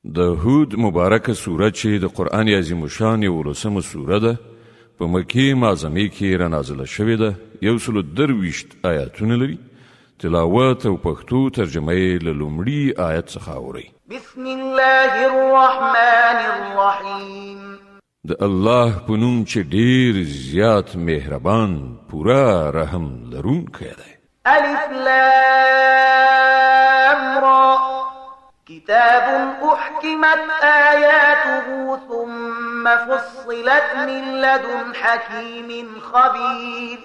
د هود مبارکه سوره چې د قرآن عظیم الشان یولسمه سوره ده، په مکې معظمې کې را نازله شوې ده، 123 آیاتونه لري. تلاوت او پښتو ترجمه یې له لومړي آیت څخه اورئ. بسم الله الرحمن الرحیم. د الله په نوم چې ډیر زیات مهربان، پوره رحم لرونکی دی. الف لام را. كتاب أحكمت آياته ثم فصلت من لدن حكيم خبير.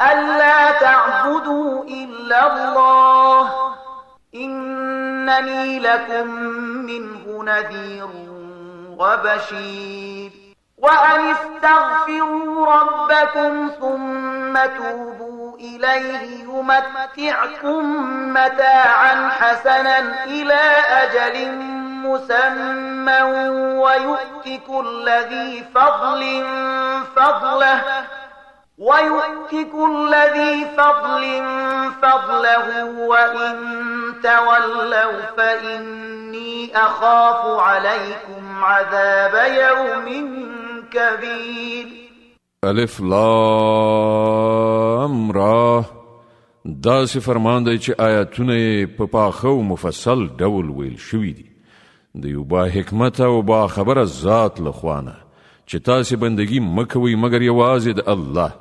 ألا تعبدوا إلا الله إنني لكم منه نذير وبشير. وأن استغفروا ربكم ثم توبوا إليه يمتعكم متاعا حسنا إلى أجل مسمى ويؤت كل ذي فضل فضله ويؤت كل ذي فضل فضله وإن تولوا فإني أخاف عليكم عذاب يوم كبير. الف لام را. داسې فرمان دی چې آیاتونه یې په پاخه او مفصل ډول ویل شوي دي، د یو با حکمت او با خبره ذات له خوانه چې تاسې بندگی مه کوئ مګر یوازې د الله.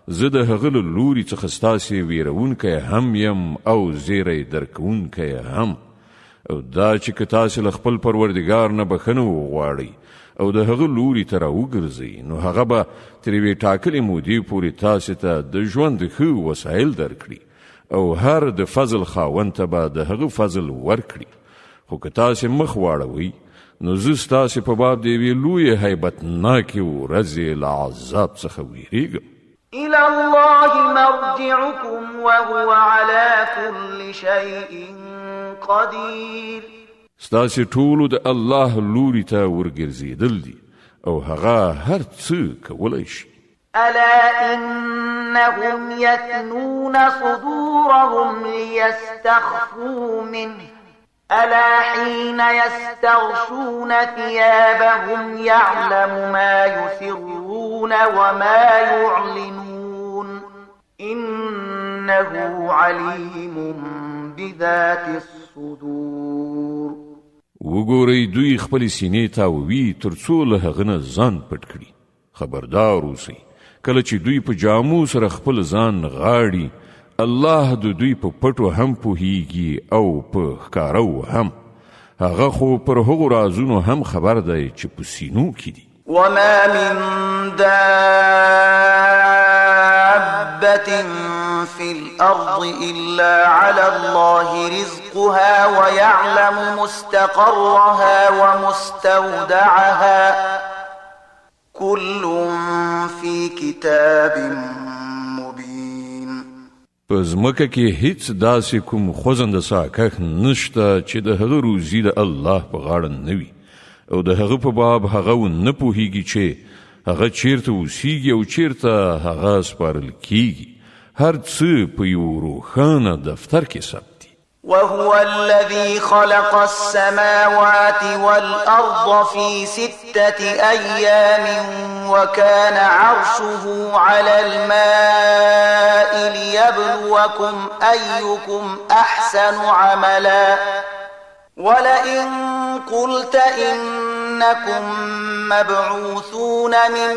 زه د هغه له لوري څخه ستاسې ویرونکی هم یم او زیری درکوونکی هم. او دا چې که تاسې له خپل پروردګار نه بښنه وغواړئ او د هغه لوري ته راوګرځئ، نو هغه به تر یوې ټاکلې مودې پورې تاسې ته د ژوند ښه وسایل درکړي او هر د فضل خاوند ته به د هغه فضل ورکړي. خو که تاسې مخ واړوئ، نو زه ستاسې په باب د یوې لویې هیبتناکې ورځې له عذاب څخه ویریږم. إلى الله مرجعكم وهو على كل شيء قدير. ستاسې ټولو د الله لوري ته ورګرځېدل دي او هغه هر څه کولی شي. ألا إنهم يثنون صدورهم ليستخفوا منه، ألا حين يستغشون ثيابهم يعلم ما يسرون وما يعلنون إنه عليم بذات الصدور. وګورئ، دوی خپلې سینې تاووي تر څو له هغه نه ځان پټ کړي. خبردار اوسئ، کله چې دوی په جامو سره خپل ځان غاړي، الله د دوی په پټو هم پوهیږي او په ښکارو هم. هغه خو پر هغو رازونو هم خبر دی چې په سینو کې دي. وما من دابة في الأرض إلا على الله رزقها ويعلم مستقرها ومستودعها كل في كتاب مبين. په ځمکه کې هیڅ داسې کوم خوځنده ساکښ نشته چې د هغه روزي د الله په غاړه نه وي، او د هغه په باب هغه نه پوهیږي چې هغه چیرته اوسیږي او چیرته هغه سپارل کیږي. هر څه په یو روښانه دفتر کې ثبت دي. وهو الذي خلق السماوات والأرض في 6 أيام وكان عرشه على الماء ليبلوكم أيكم أحسن عملا. ولئن قلت إنكم مبعوثون من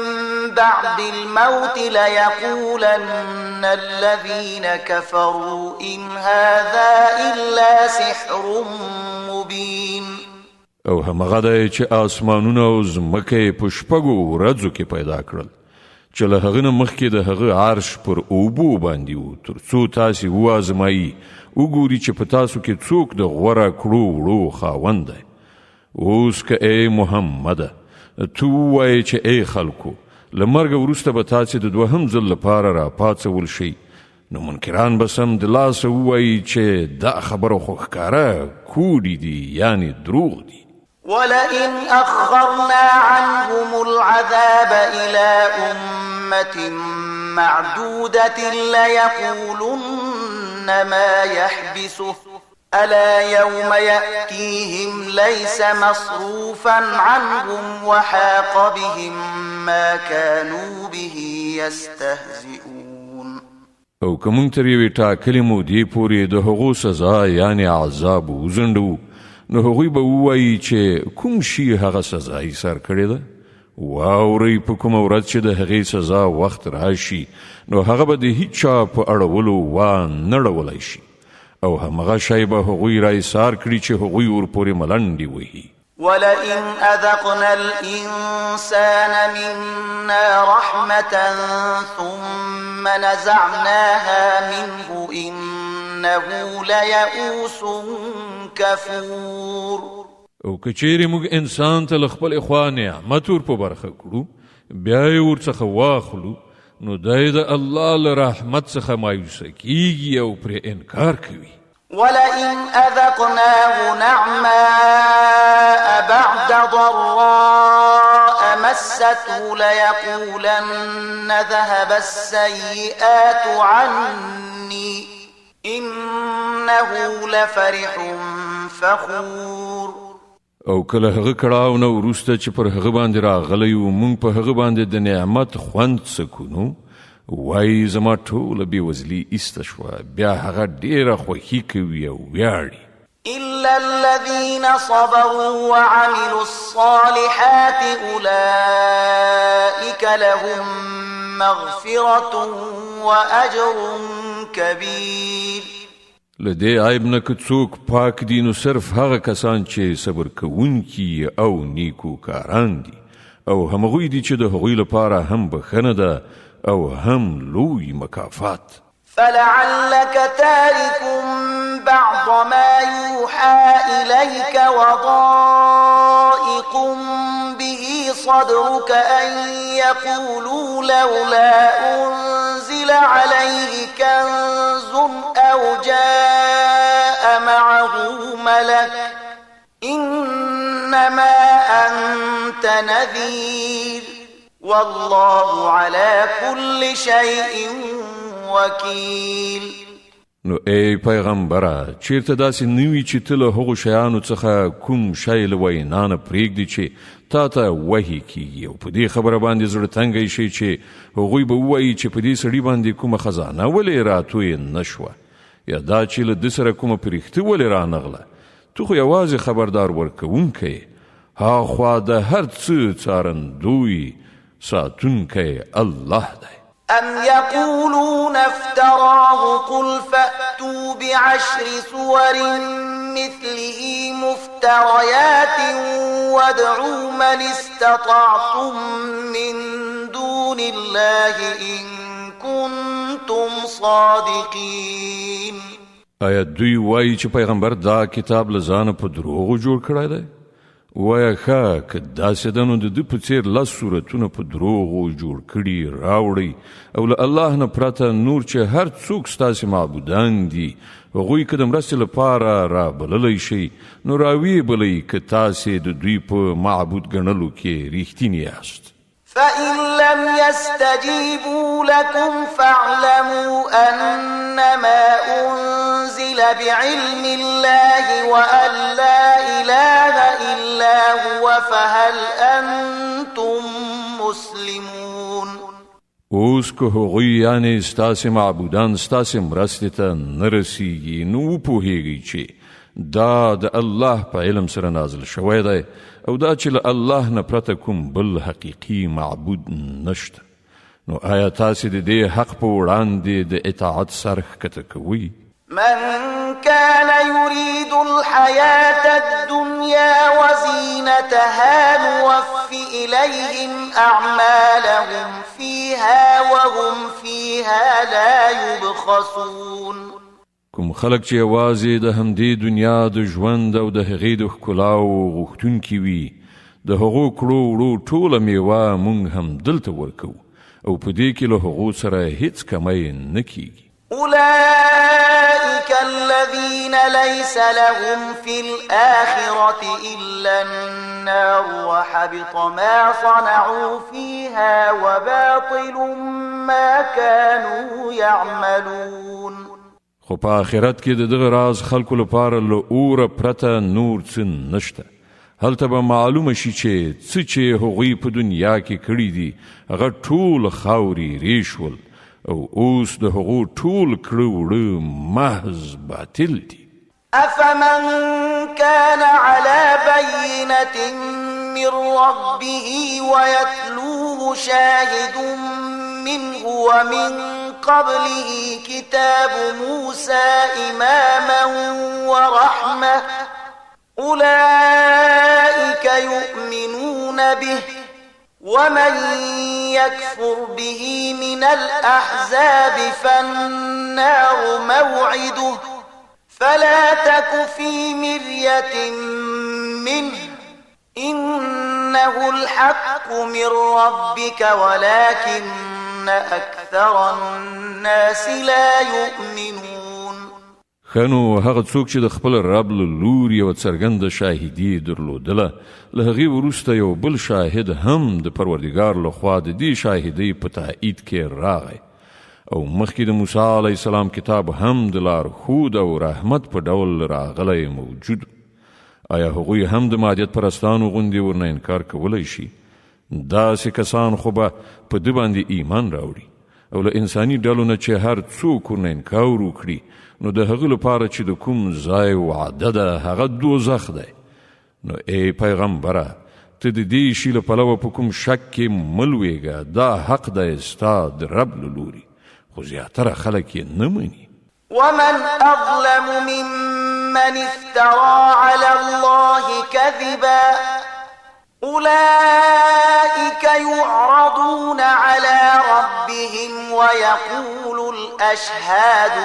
بعد الموت ليقولن الذين كفروا إن هذا إلا سحر مبين. او همغه دی چې آسمانونه او ځمکه یې په 6 ورځو کې پیدا کړل، چې له هغه نه مخکې د هغه عرش پر اوبو باندې و، تر څو تاسې وازمایي، وګوري چې په تاسو کې څوک د غوره کړو وړو خاوند دی. اوس که ای محمده ته ووایې چې ای خلکو، له مرګه وروسته به تاسې د دوهم ځل لپاره راپاڅول شئ، نو منکران به سمدلاسه ووایي چې دا خبره خو ښکاره کوډې دي، یعنې دروغ دي. ولئن أخرنا عنهم العذاب إلى أمة معدودة ليقولن ما يحبسه ألا يوم يأتيهم ليس مصروفا عنهم وحاق بهم ما كانوا به يستهزئون. او که مونږ تر یوې ټاکلې مودې پورې د هغو سزا یعنې عذاب وځنډوو، نو هغوی به ووایي چې کوم شي هغه سزا ایسار کړې ده؟ واورئ، په کومه ورځ چې د هغې سزا وخت راشي، نو هغه به د هیچا په اړولو وا نه ړولی شي، او همغه شی به هغوی را ایسار کړي چې هغوی ورپورې ملنډې وهي. ولئن أذقنا الإنسان منا رحمة ثم نزعناها منه إنه ليئوس كفور. او که چیرې موږ انسان ته له خپلې خوا نعمت ور په برخه کړو، بیا یې ورڅخه واخلو، نو دی د الله له رحمت څخه مایوسه کیږي او پرې انکار کوي. ولئن أذقناه نعماء بعد ضراء مسته ليقولن ذهب السيئات عني إنه لفرح فخور. او که له هغه کړاو نه وروسته چې پر هغه باندې راغلی و، مونږ په هغه باندې د نعمت خوند څکو، نو وایي زما ټوله بېوزلي ایسته شوه، بیا هغه ډېره خوښي کوي او ویاړي. إلا الذين صبروا وعملوا الصالحات أولئك لهم مغفرة وأجر كبير. له دې عیب نه که څوک پاک دي، نو صرف هغه کسان چې صبر کوونکي او نیکوکاران دي، او همغوی دي چې د هغوی لپاره هم بښنه ده او هم لوی مکافات. فلعلك تارك بعض ما يوحى إليك وضائق به صدرك أن يقولوا لولا أنزل عليه كنز أو جاء معه ملك إنما أنت نذير والله على كل شيء وکیل. نو ای پیغمبره، چیرته داسې نه وي چې ته له هغو شیانو څخه کوم شی له وینا نه پرېږدي چې تا ته وحي کیږي، او په دې خبره باندې زړه تنګی شي چې هغوی به ووایي چې په دې سړي باندې کومه خزانه ولې راتوی نه شوه، یا دا چې له ده سره کومه پرښته ولې رانغله. ته خو یوازې خبردار ورکوونکی یې، هاخوا د هر څه څارندوی ساتونکی الله دی. أم يقولون افتراه قل فأتوا بعشر سور مثله مفتريات وادعوا من استطعتم من دون الله إن كنتم صادقين. آیا دوی وایي چې پیغمبر دا کتاب له ځانه په دروغو جوړ کړی دی؟ وایه ښه، که داسې ده نو د ده په څېر لس سورتونه په دروغو جوړ کړي راوړئ، او له الله نه پرته نور چې هر څوک ستاسې معبودان دي، هغوی که د مرستې لپاره رابللی شئ، نو راویې بلئ که تاسې د دوی په معبود ګڼلو کې رښتیني یاست. فإن لم يستجيبوا لكم فاعلموا أنما أنزل بعلم الله وأن لا إله إلا هو فهل أنتم مسلمون. اوس که هغوی یعنې ستاسې معبودان ستاسې مرستې ته نه رسیږي، نو وپوهیږئ چې دا د الله په علم سره نازل شوی دی، او دا چې له الله نه پرته کوم بل حقیقي معبود نشته. نو آیا تاسې د دې حق په وړاندې د اطاعت سر ښکته کوئ؟ من كان يريد الحياة الدنيا وزينتها نوف إليهم أعمالهم فيها وهم فيها لا يبخسون. کوم خلک چې یوازې د همدې دنیا د ژوند او د هغې د ښکلاو غوښتونکي وي، د هغو کړو وړو ټوله میوه مونږ هم دلته ورکوو، او په دې کې له هغو سره هیڅ کمی نه کیږي. أولئك الذين ليس لهم في الآخرة إلا النار وحبط ما صنعوا فيها وباطل ما كانوا يعملون. خو په آخرت کې د دغه راز خلکو لپاره له اوره پرته نور څه نشته. هلته به معلومه شي چې څه چې هغوی په دنیا کې کړي دي هغه ټول خاورې ایرې شول او اوس د هغو ټول کړه وړه محض باطل دي. أفمن كان على بينة من ربه ويتلوه شاهد منه ومن قبله كتاب موسى إماما ورحمة أولئك يؤمنون به ومن يكفر به من الأحزاب فالنار موعده فلا تك في مرية منه إنه الحق من ربك ولكن أكثر الناس لا يؤمنون. ښه نو هغه څوک چې د خپل رب له لوري یوه څرګنده شاهدي یې درلودله، له هغې وروسته یو بل شاهد هم د پروردګار له خوا د دې شاهدۍ په تائید کې راغی او مخکې د موسی علیه السلام کتاب هم د لارښود او رحمت په ډول راغلی موجود و. آیا هغوی هم د مادیت پرستانو غوندې ورنه انکار کولی شي؟ داسې کسان خو به په ده باندې ایمان راوړي او له انساني ډلو نه چې هر څوک ورنه انکار وکړي نو د هغه لپاره چې د کوم ځای وعده ده هغه دوزخ دی. نو ای پیغمبره، ته د دې شي له پلوه په کوم شک کې مه لوېږه، دا حق دی ستا د رب له لوري، خو زیاتره خلک یې نه مني. ومن أظلم ممن افترى على الله كذبا أولئك يعرضون على ربهم ويقول الأشهاد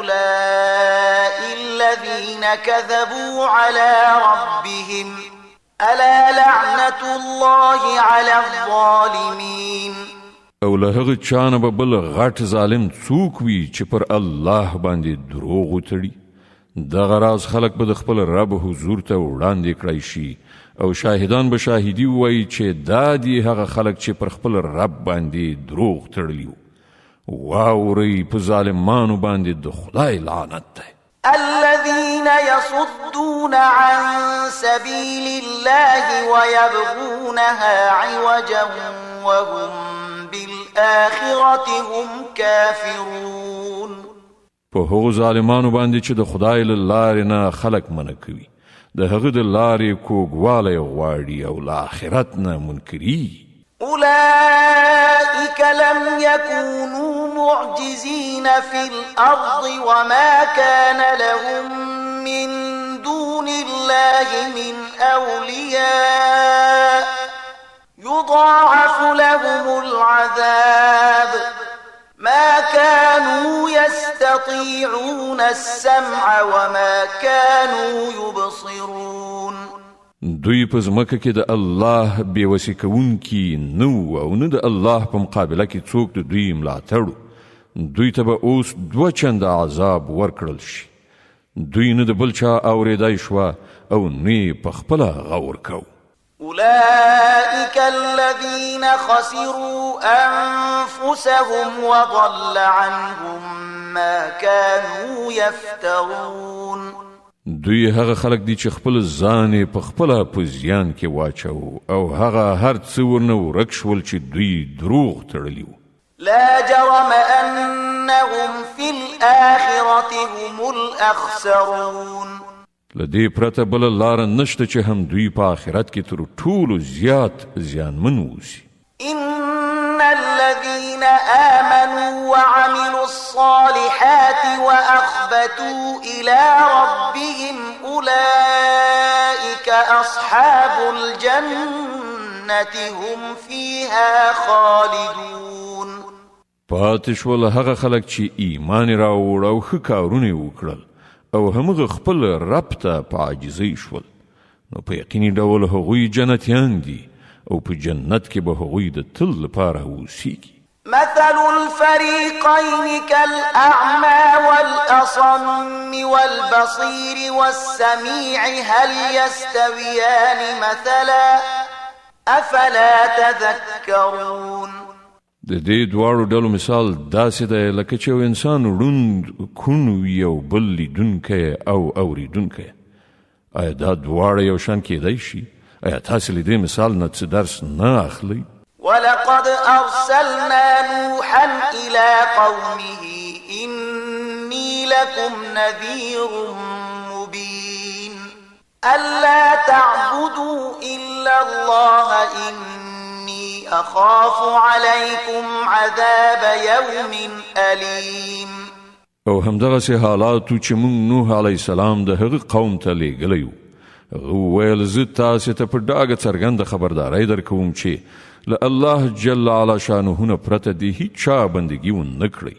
هؤلاء الذين كذبوا على ربهم ألا لعنة الله على الظالمين. او له هغه چا نه به بل غټ ظالم څوک وي چې پر الله باندې دروغ وتړي؟ دغه راز خلک به د خپل رب حضور ته وړاندې کړای شي او شاهدان به شاهدي ووایي چې دا دي هغه خلک چې پر خپل رب باندې دروغ تړلي وو. واورئ، په ظالمانو باندې د خدای لعنت دی. الذين يصدون عن سبيل الله ويبغونها عوجا وهم بالآخرة هم كافرون. په هغو ظالمانو باندې چې د خدای له لارې نه خلک منع کوي، د هغه د لارې کوږوالی غواړي او له آخرت نه منکرېږي. أولئك لم يكونوا معجزين في الأرض وما كان لهم من دون الله من أولياء يضاعف لهم العذاب ما كانوا يستطيعون السمع وما كانوا يبصرون. دوی په ځمکه کې د الله بې وسې کوونکي نه وو او نه د الله په مقابله کې څوک د دوی ملاتړ و. دوی ته به اوس دوه چنده عذاب ورکړل شي. دوی نه د بل چا اورېدای شوه او نه یې په خپله غور کاوه. أولئك الذين خسروا أنفسهم وضل عنهم ما كانوا يفترون. دوی هغه خلک دي چې خپل ځان یې په خپله په زیان کې واچاوه او هغه هر څه ورنه ورک شول چې دوی دروغ تړلي وو. لا جرم أنهم في الآخرة هم الأخسرون. له دې پرته بله لاره نشته چې هم دوی په آخرت کې تر ټولو زیات زیانمن اوسي. إن الذين آمنوا وعملوا الصالحات وأخبتوا إلى ربهم أولئك أصحاب الجنة هم فيها خالدون. پاتې شول هغه خلک چې ایمان یې راوړ او ښه کارونه یې وکړل او همغه خپل رب ته په عاجزۍ شول، نو په یقیني ډول هغوی جنتیان دي او په جنت کې به هغوی د تل لپاره اوسیږي. مثل الفريقين كالأعمى والأصم والبصير والسميع هل يستويان مثلا أفلا تذكرون. د دې دواړو ډلو مثال داسې دی لکه چې یو انسان ړوند، کوڼ وي او بل لیدونکی او اوریدونکی. آیا دا دواړه یو شان کیدای شي؟ آیا تاسې له دې مثال نه څه درس نه اخلئ؟ ولقد أرسلنا نوحا إلى قومه إني لكم نذير مبين ألا تعبدوا إلا الله إني أخاف عليكم عذاب يوم أليم. او همدغسې حالات وو چې مونږ نوح علیه السلام د هغه قوم ته لیږلی وو. هغه وویل، زه تاسې ته په ډاګه څرګنده خبرداری درکوم چې له الله جل علی شانه نه پرته دې هیچا بندګي ونه کړئ،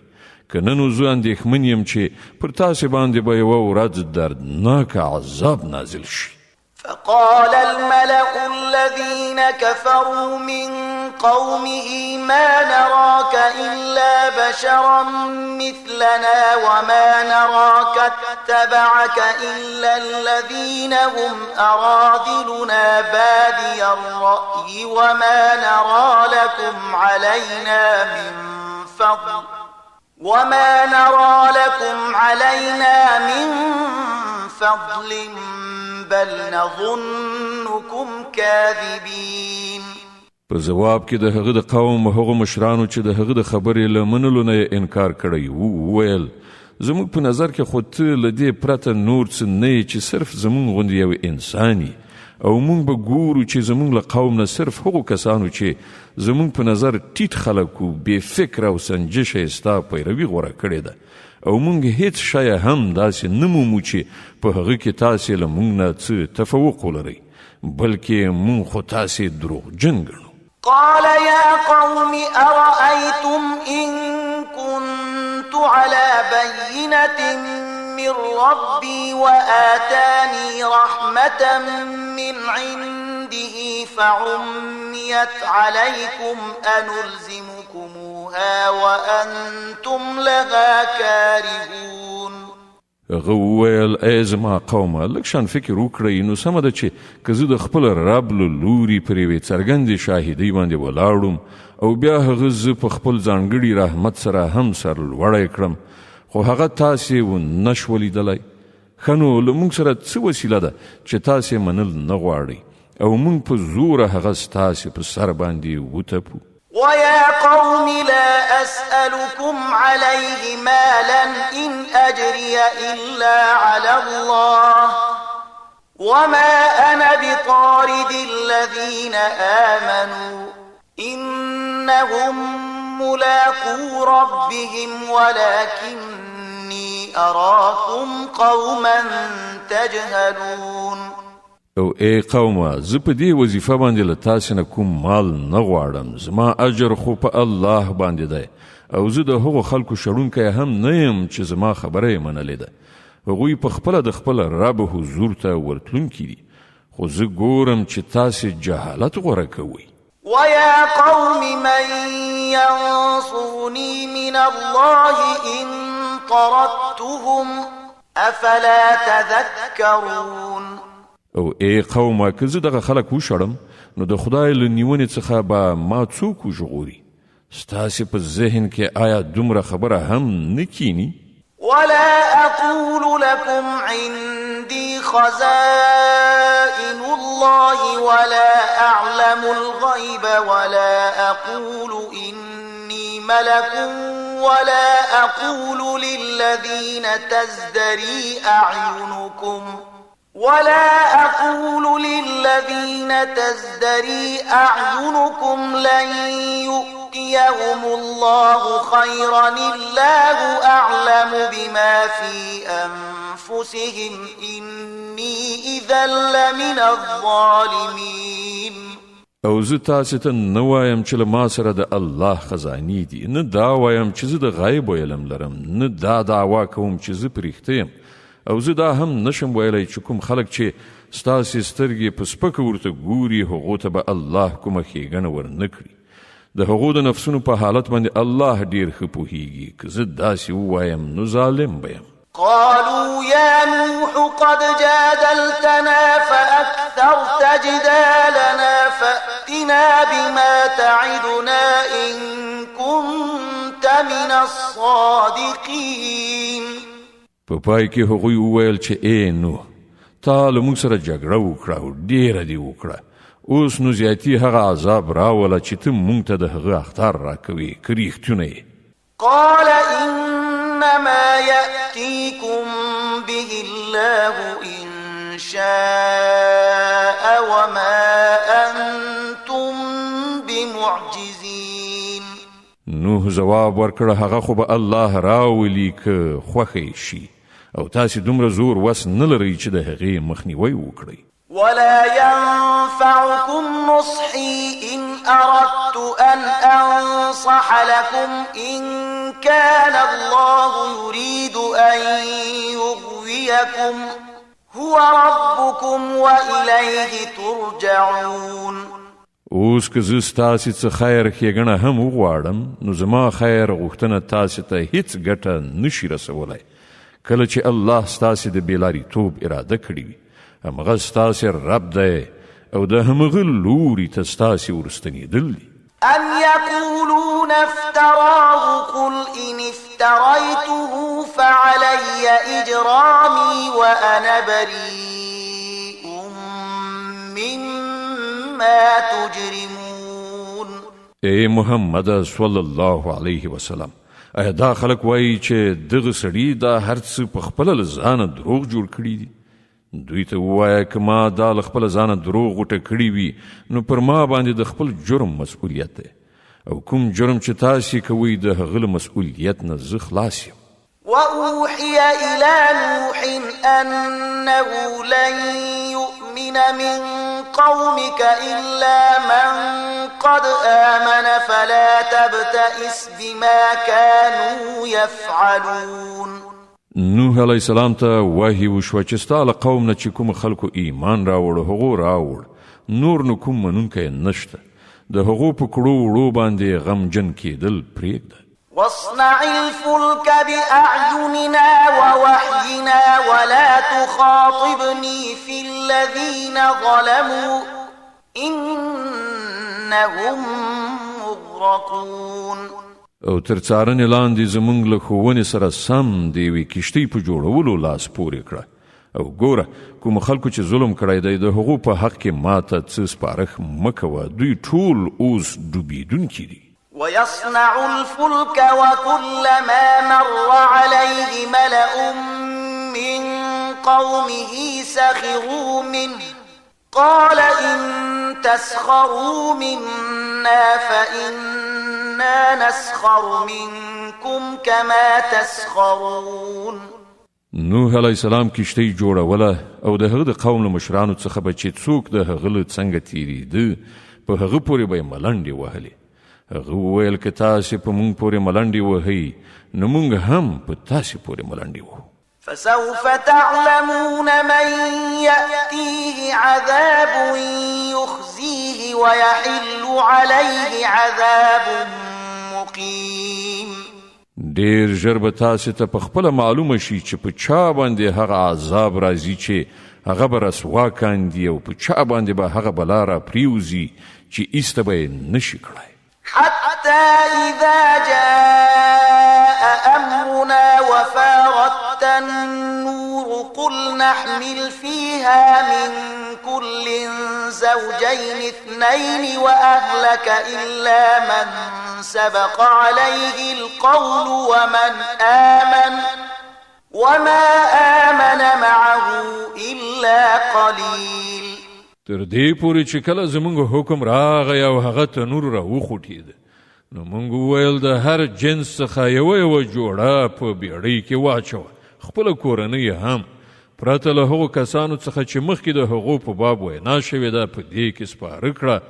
که نه نو زه اندېښمن یم چې پر تاسې باندې به یوه ورځ دردناک عذاب نازل شي. فقال الملأ الذين كفروا من قومه ما نراك إلا بشرا مثلنا وما نراك اتبعك إلا الذين هم أراذلنا بادي الرأي وما نرى لكم علينا من فضل وما نرى لكم علينا من فضل بل نظنكم كاذبين. په ځواب کې د هغه د قوم هغو مشرانو چې د هغه د خبرې له منلو نه یې انکار کړی وو وویل، زموږ په نظر کې خو ته له دې پرته نور څه نه یې چې صرف زموږ غوندې یو انسان یې، او موږ به ګورو چې زموږ له قوم نه صرف هغو کسانو چې زموږ په نظر ټیټ خلک وو، بې فکره او سنجشه یې ستا پیروي غوره کړې ده، او موږ هیڅ شی هم داسې نه مومو چې په هغه کې تاسې له موږ نه څه تفوق ولرئ، بلکې موږ خو تاسې دروغجن ګڼو. قال يا قوم أرأيتم إن كنت على بينة من ربي وآتاني رحمة من عنده فعميت عليكم أنلزمكموها وأنتم لها كارهون. هغه وویل، ای زما قومه، لږ شان فکر وکړئ، نو سمه ده چې که زه د خپل رب له لوري پر یوې څرګندې شاهدۍ باندې ولاړم او بیا هغه زه په خپل ځانګړي رحمت سره هم سر لوړی کړم، خو هغه تاسې و نه شو لیدلی. ښه نو له موږ سره څه وسیله ده چې تاسې منل نه غواړئ او موږ په زوره هغه ستاسې په سر باندې وتپو؟ ويا قوم لا أسألكم عليه مالا إن أجري إلا على الله وما أنا بطارد الذين آمنوا إنهم ملاقو ربهم ولكني أراكم قوما تجهلون. او ای قومه، زه په دې وظیفه باندې له تاسې نه کوم مال نه غواړم، زما اجر خو په الله باندې دی، او زه د هغو خلکو شړونکی هم نه یم چې زما خبره یې منلې ده. هغوی په خپله د خپل رب حضور ته ورتلونکي دي، خو زه ګورم چې تاسې جهالت غوره کوئ. ويا قوم من ينصرني من الله إن طردتهم أفلا تذكرون. او ای قومه، که زه دغه خلک وشړم نو د خدای له نیونې څخه به ما څوک وژغوري؟ ستاسې په ذهن کې آیا دومره خبره هم نه کینی؟ ولا أقول لكم عندي خزائن الله ولا أعلم الغيب ولا أقول إني ملك ولا أقول للذين تزدري أعينكم ولا أقول للذين تزدري أعينكم لن يؤتيهم الله خيرا الله أعلم بما في أنفسهم إني إذا لمن الظالمين. او زه تاسې ته نه وایم چې له ما سره د الله خزانې دي، نه دا وایم چې زه د غیب علم لرم، نه دا دعوا کوم چې زه پرښته یم، او زه دا هم نشم ویلی چې کوم خلک چې ستاسې سترګې په سپکه ورته ګوري هغو ته به الله کومه ښېګڼه ورنه کړي. د هغو د نفسونو په حالت باندې الله ډیر ښه پوهیږي. که زه داسې ووایم نو ظالم به یم. قالوا يا نوح قد جادلتنا فأكثرت جدالنا فأتنا بما تعدنا إن الصادقين. په پای کې هغوی وویل چې ای نوح، تا له موږ سره جګړه وکړه او ډېره دې وکړه، اوس نو زیاتي هغه عذاب راوله چې ته موږ ته د هغه اخطار راکوې، که رښتونی یې. قال إنما يأتيكم به الله إن شاء وما أنتم بمعجزين. نوح ځواب ورکړ، هغه خو به الله راولي که خوښه یې شي، او تاسې دومره زور وس نه لرئ چې د هغې مخنیوی وکړئ. ولا ينفعكم نصحي إن أردت أن أنصح لكم إن كان الله يريد أن يغويكم هو ربكم وإليه ترجعون. اوس که زه ستاسې څه خیر ښېګڼه هم وغواړم، نو زما خیر غوښتنه تاسې ته هیڅ ګټه نشي رسولی. کله چې الله ستاسې د بېلاریتوب اراده کړې وي، همغه ستاسې رب دی او د همغه لوري ته ستاسې ورستنېدل دي. ام يقولون افتراه قل إن افتريته فعلي إجرامي وأنا بريء مما تجرمون. ای محمد صلی الله علیه وسلم، ایا دا خلک وایي چې دغه سړي دا هر څه په خپله له ځانه دروغ جوړ کړي دي؟ دوی ته ووایه که ما دا له خپله ځانه دروغ غوټه کړي وي، نو پر ما باندې د خپل جرم مسؤلیت دی، او کوم جرم چې تاسې کوئ د هغه له مسؤلیت نه زه خلاص یم. وأوحي إلى نوح أنه لن يؤمن من قومك إلا من قد آمن فلا تبتئس بما كانوا يفعلون. نوح علیه السلام ته وحی وشوه چې ستا له قوم نه چې کوم خلکو ایمان راوړ هغو راوړ، نور نو کوم منونکی نشته، د هغو په کړو وړو باندې غمجن کېدل پرېږده. واصنع الفلك بأعيننا ووحينا ولا تخاطبني في الذين ظلموا إنهم مغرقون. او تر څارنې لاندې زمونږ له ښوونې سره سم د یوې کښتۍ په جوړولو لاس پورې کړه، او ګوره کوم خلکو چې ظلم کړی دی د هغو په حق کې ماته څه سپارښت مه کوه، دوی ټول اوس ډوبېدونکي دي. ويصنع الفلك وكلما مر عليه ملأ من قومه سخروا منه قال إن تسخروا منا فإنا نسخر منكم كما تسخرون. نوح علیه السلام کښتۍ جوړوله او د هغه د قوم له مشرانو څخه به چې څوک د هغه له څنګه تېرېده په هغه پورې به یې ملنډې وهلې. هغه وویل که تاسې په مونږ پورې ملنډې وهئ نو مونږ هم په تاسې پورې ملنډې وهو. فسوف تعلمون من يأتيه عذاب يخزيه ويحل عليه عذاب مقيم. ډیر ژر به تاسې ته په خپله معلومه شي چې په چا باندې هغه عذاب راځي چې هغه به رسوا کاندي، او په چا باندې به هغه بلا را پریوځي چې ایسته به یې نشي کړای. حتى إذا جاء أمرنا وفارت النور قل نحمل فيها من كل زوجين اثنين وأهلك إلا من سبق عليه القول ومن آمن وما آمن معه إلا قليل. تر دې پورې چې کله زمونږ حکم راغی او هغه تنور را وخوټېد، نو مونږ وویل د هر جنس څخه یوه یوه جوړه په بیړۍ کې واچوه، خپله کورنۍ هم، پرته له هغو کسانو څخه چې مخکې د هغو په باب وینا شوې ده په دې کې سپاره کړه،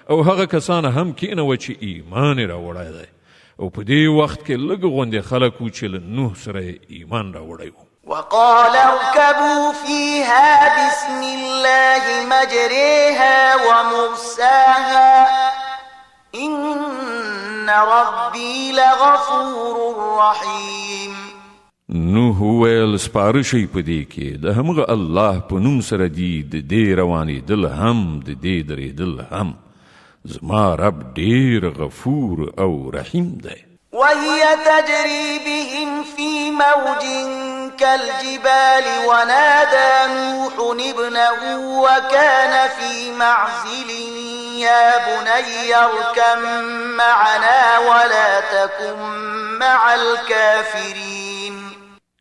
او هغه کسان هم کینوه چې ایمان یې راوړی دی. او په دې وخت کې لږ غوندې خلک وو چې له نوح سره یې ایمان راوړی وو. وقال اركبوا فيها بسم الله مجريها ومرساها إن ربي لغفور رحيم. نوح وویل سپاره شئ په دې کې د همغه الله په نوم سره دي د دې روانېدل هم د دې درېدل هم، زما رب ډیر غفور او رحیم دی. وهي تجري بهم في موج كالجبال ونادى نوح ابنه وكان في معزل يا بني اركب معنا ولا تكن مع الكافرين.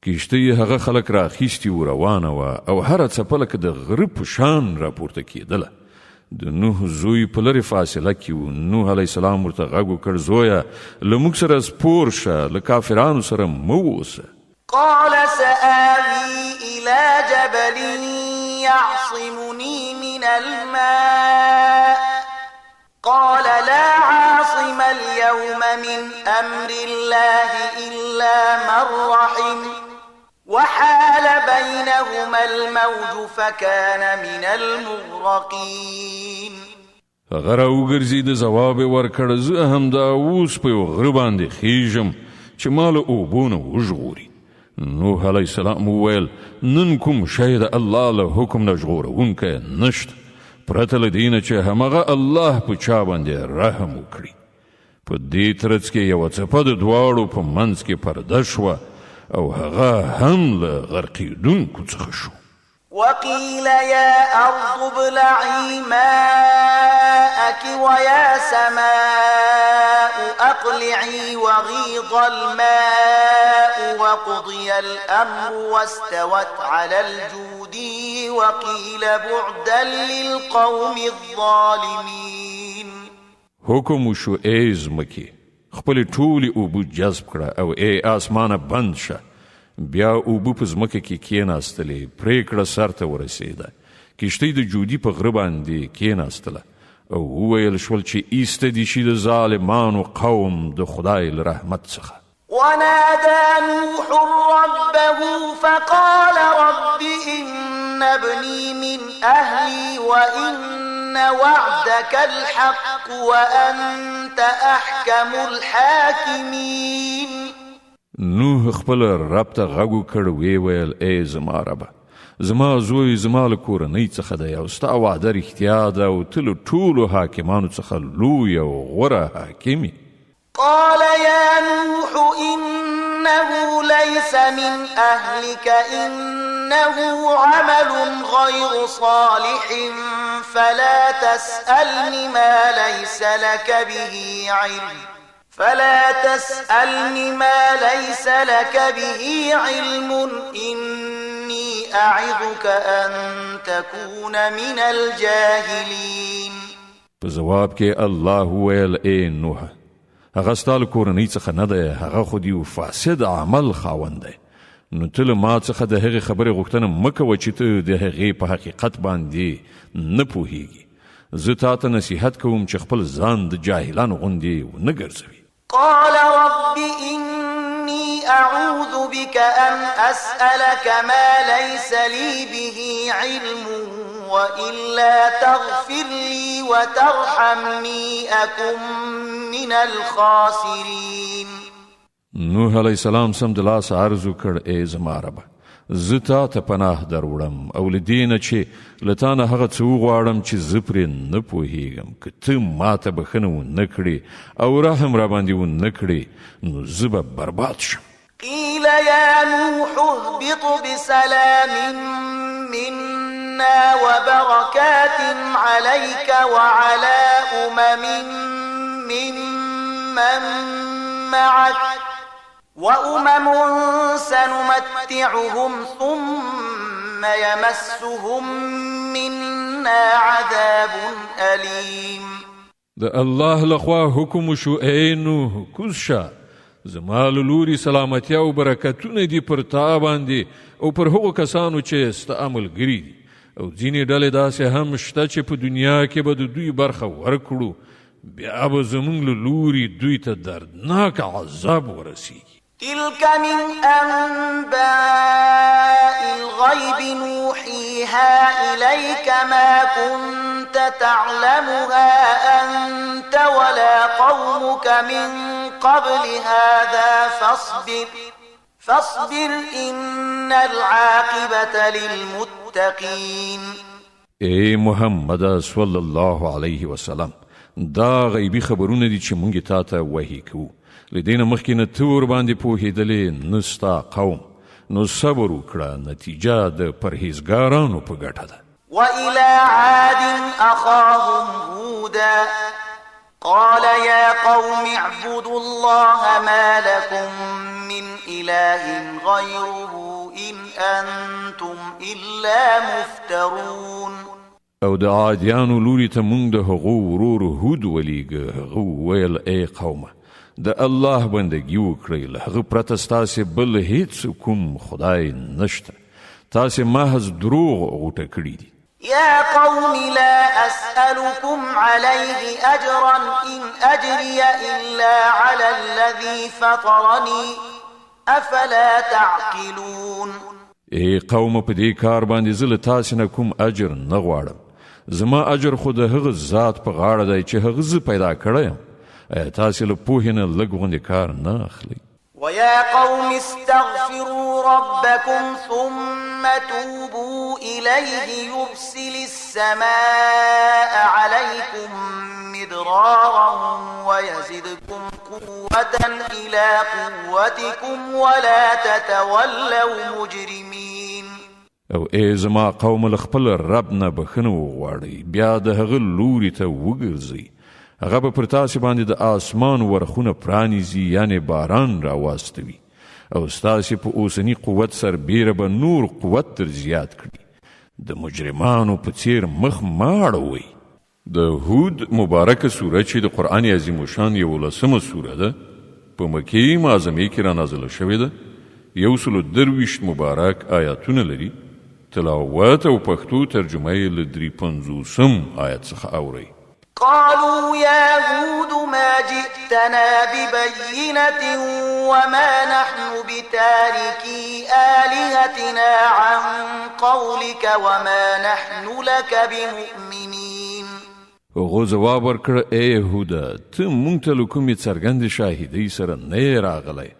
کښتۍ هغه خلک راخیستي و روانه وه او هره څپه لکه د غره په شان راپورته کېدله. د نوح زوی په لرې فاصله کې و. نوح علیه السلام ورته غږ وکړ، زویه له موږ سره سپور شه، له کافرانو سره مه اوسه. قال سآوي إلى جبل يعصمني من الماء قال لا عاصم اليوم من أمر الله إلا من رحم وحال بينهما الموج فكان من المغرقين. هغه راوګرځېد، ځواب یې ورکړ، زه همدا اوس په یو غره باندې خیژم چې ما له اوبو نه وژغوري. نوح علیه السلام وویل، نن کوم شی د الله له حکم نه ژغورونکی نشته پرته له دې نه چې همغه الله په چا باندې رحم وکړي. په دې ترڅ کې یوه څپه د دواړو په منځ کې پرده شوه او هغه هم له غرقېدونکو څخه شو. وقيل يا أرض ابلعي ماءك ويا سماء أقلعي وغيض الماء وقضي الأمر واستوت على الجودي وقيل بعدا للقوم الظالمين. حکم وشو، ای ځمکې خپلې ټولې اوبه جذب کړه او ای آسمانه بند شه. بیا اوبه په ځمکه کې کېناستلې، پرېکړه سرته ورسېده. کښتۍ د جودي په غره باندې کېناستله او وویل شول چې ایسته دې شي د ظالمانو قوم د خدای له رحمت څخه. ونادى نوح ربه فقال رب إن ابني من أهلي وإن وعدك الحق وأنت أحكم الحاكمين. نوح خپل رب ته غږ وکړ، ویې ویل، ای زما ربه، زما زوی زما له کورنۍ څخه دی او ستا وعده رښتیا ده او ته له ټولو حاکمانو څخه لوی او غوره حاکم یې. قال يا نوح إنه ليس من أهلك إنه عمل غير صالح فلا تسألني ما ليس لك به علم فلا تسألني ما ليس لك به علم إني أعظك أن تكون من الجاهلين. په ځواب کې الله وویل، ای نوح، هغه ستا له کورنۍ څخه نه دی، هغه خو د یو فاسد عمل خاوند دی، نو ته له ما څخه د هغې خبرې غوښتنه مه کوه چې ته د هغې په حقیقت باندې نه پوهیږي. زه تا ته نصیحت کوم چې خپل ځان د جاهلانو غوندې ونه ګرځوي. قال رب إني أعوذ بك أن أسألك ما ليس لي به علم وإلا تغفر لي وترحمني أكن من الخاسرين. نوح علیه السلام سمدلاسه عرض وکړ، ای زما ربه، زه تا ته پناه دروړم او له دې نه چې له تا نه هغه څه وغواړم چې زه پرې نه پوهېږم. که ته ما ته بښنه ونه کړې او رحم راباندې ونه کړې نو زه به برباد شم. قيل يا نوح اهبط بسلام منا وبركات عليك وعلى أمم ممن معك وأمم سنمتعهم ثم يمسهم منا عذاب أليم. د الله لخوا حکم وشو، ای نوح کوز شه، زما له لوري سلامتیا او برکتونه دي پر تا باندې او پر هغو کسانو چې ستا ملګري دي، او ځینې ډلې داسې هم شته چې په دنیا کې به د دوی برخه ورکړو، بیا به زموږ له لوري دوی ته دردناک عذاب ورسیږي. تلك من أنباء الغيب نوحيها إليك ما كنت تعلمها أنت ولا قومك من قبل هذا فاصبر إن العاقبة للمتقين. ای محمد صلی الله علیه وسلم، دا غیبی خبرونه دي چې مونږ تا ته وحی کوو. له دې نه مخکې نه ته ورباندې پوهېدلې نه ستا قوم، نو صبر وکړه، نتیجه د پرهیزګارانو په ګټه ده. وإلى عاد أخاهم هودا قال يا قوم اعبدوا الله ما لكم من إله غيره إن أنتم إلا مفترون. او د عادیانو لوري ته مونږ د هغو ورور هود ولیږه، هغه وویل، ای قومه د الله بندګي وکړئ، له هغه پرته ستاسې بل هیڅ کوم خدای نشته، تاسې محض دروغ غوټه کړي دي. يا قوم لا أسألكم عليه أجرا إن أجري إلا على الذي فطرني أفلا تعقلون. ای قومه په دې کار باندې زه له تاسې نه کوم اجر نه غواړم، زما اجر خو د هغه ذات په غاړه دی چې هغه زه پیدا کړی یم. ایا تاسې له پوهې نه لږ غوندې کار نه اخلئ؟ ويا قوم استغفروا ربكم ثم توبوا إليه يرسل السماء عليكم مدرارا ويزدكم قوة إلى قوتكم ولا تتولوا مجرمين. او ای زما قوم له خپل رب نه بښنه وغواړئ، بیا د هغه لوري ته وګرځئ، هغه به پر تاسې باندې د آسمان ورخونه پرانیزي، یعنې باران راواستوي، او ستاسې په اوسني قوت سربېره به نور قوت در زیات کړي. د مجرمانو په څیر مخ مه اړوئ. د هود مبارکه سوره چې د قرآن عظیم الشان یولسمه سوره ده، په مکې معظمې کې را نازله شوې ده، 123 مبارک آیاتونه لري. تلاوت او پښتو ترجمه یې له 53 آیت څخه اورئ. قالوا يا هود ما جئتنا ببينة وما نحن بتاركي آلهتنا عن قولك وما نحن لك بمؤمنين. هغو ځواب ورکړ، ای هوده، ته مونږ ته له کومې څرګندې شاهدۍ سره نه یې راغلی،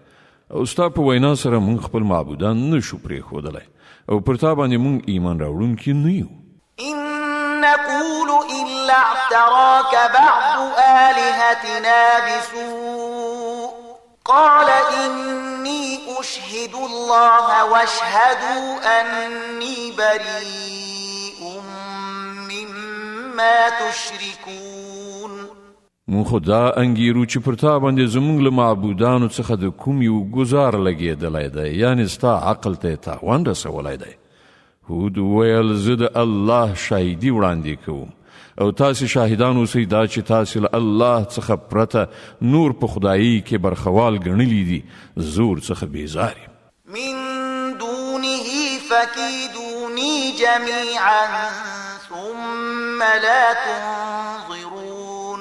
او ستا په وینا سره مونږ خپل معبودان نه شو پرېښودلی، او پر تا باندې مونږ ایمان راوړونکي نه یو. إن نقول إلا اعتراك بعض آلهتنا بسوء قال إني أشهد الله واشهدوا أني بريء مما تشركون. مونږ خو دا انګیرو چې پر تا باندې زمونږ له معبودانو څخه د کوم یو ګزار لګېدلی دی، یعنې ستا عقل ته یې تاوان رسولی دی. هود وویل، زه د الله شاهدي وړاندې کوم، او تاسې شاهدان اوسئ دا چې تاسې له الله څخه پرته نور په خدایي کې برخوال ګڼلي دي، زه ورڅخه بیزار یم. من دونه فكيدوني جميعا ثم لا تنظرون.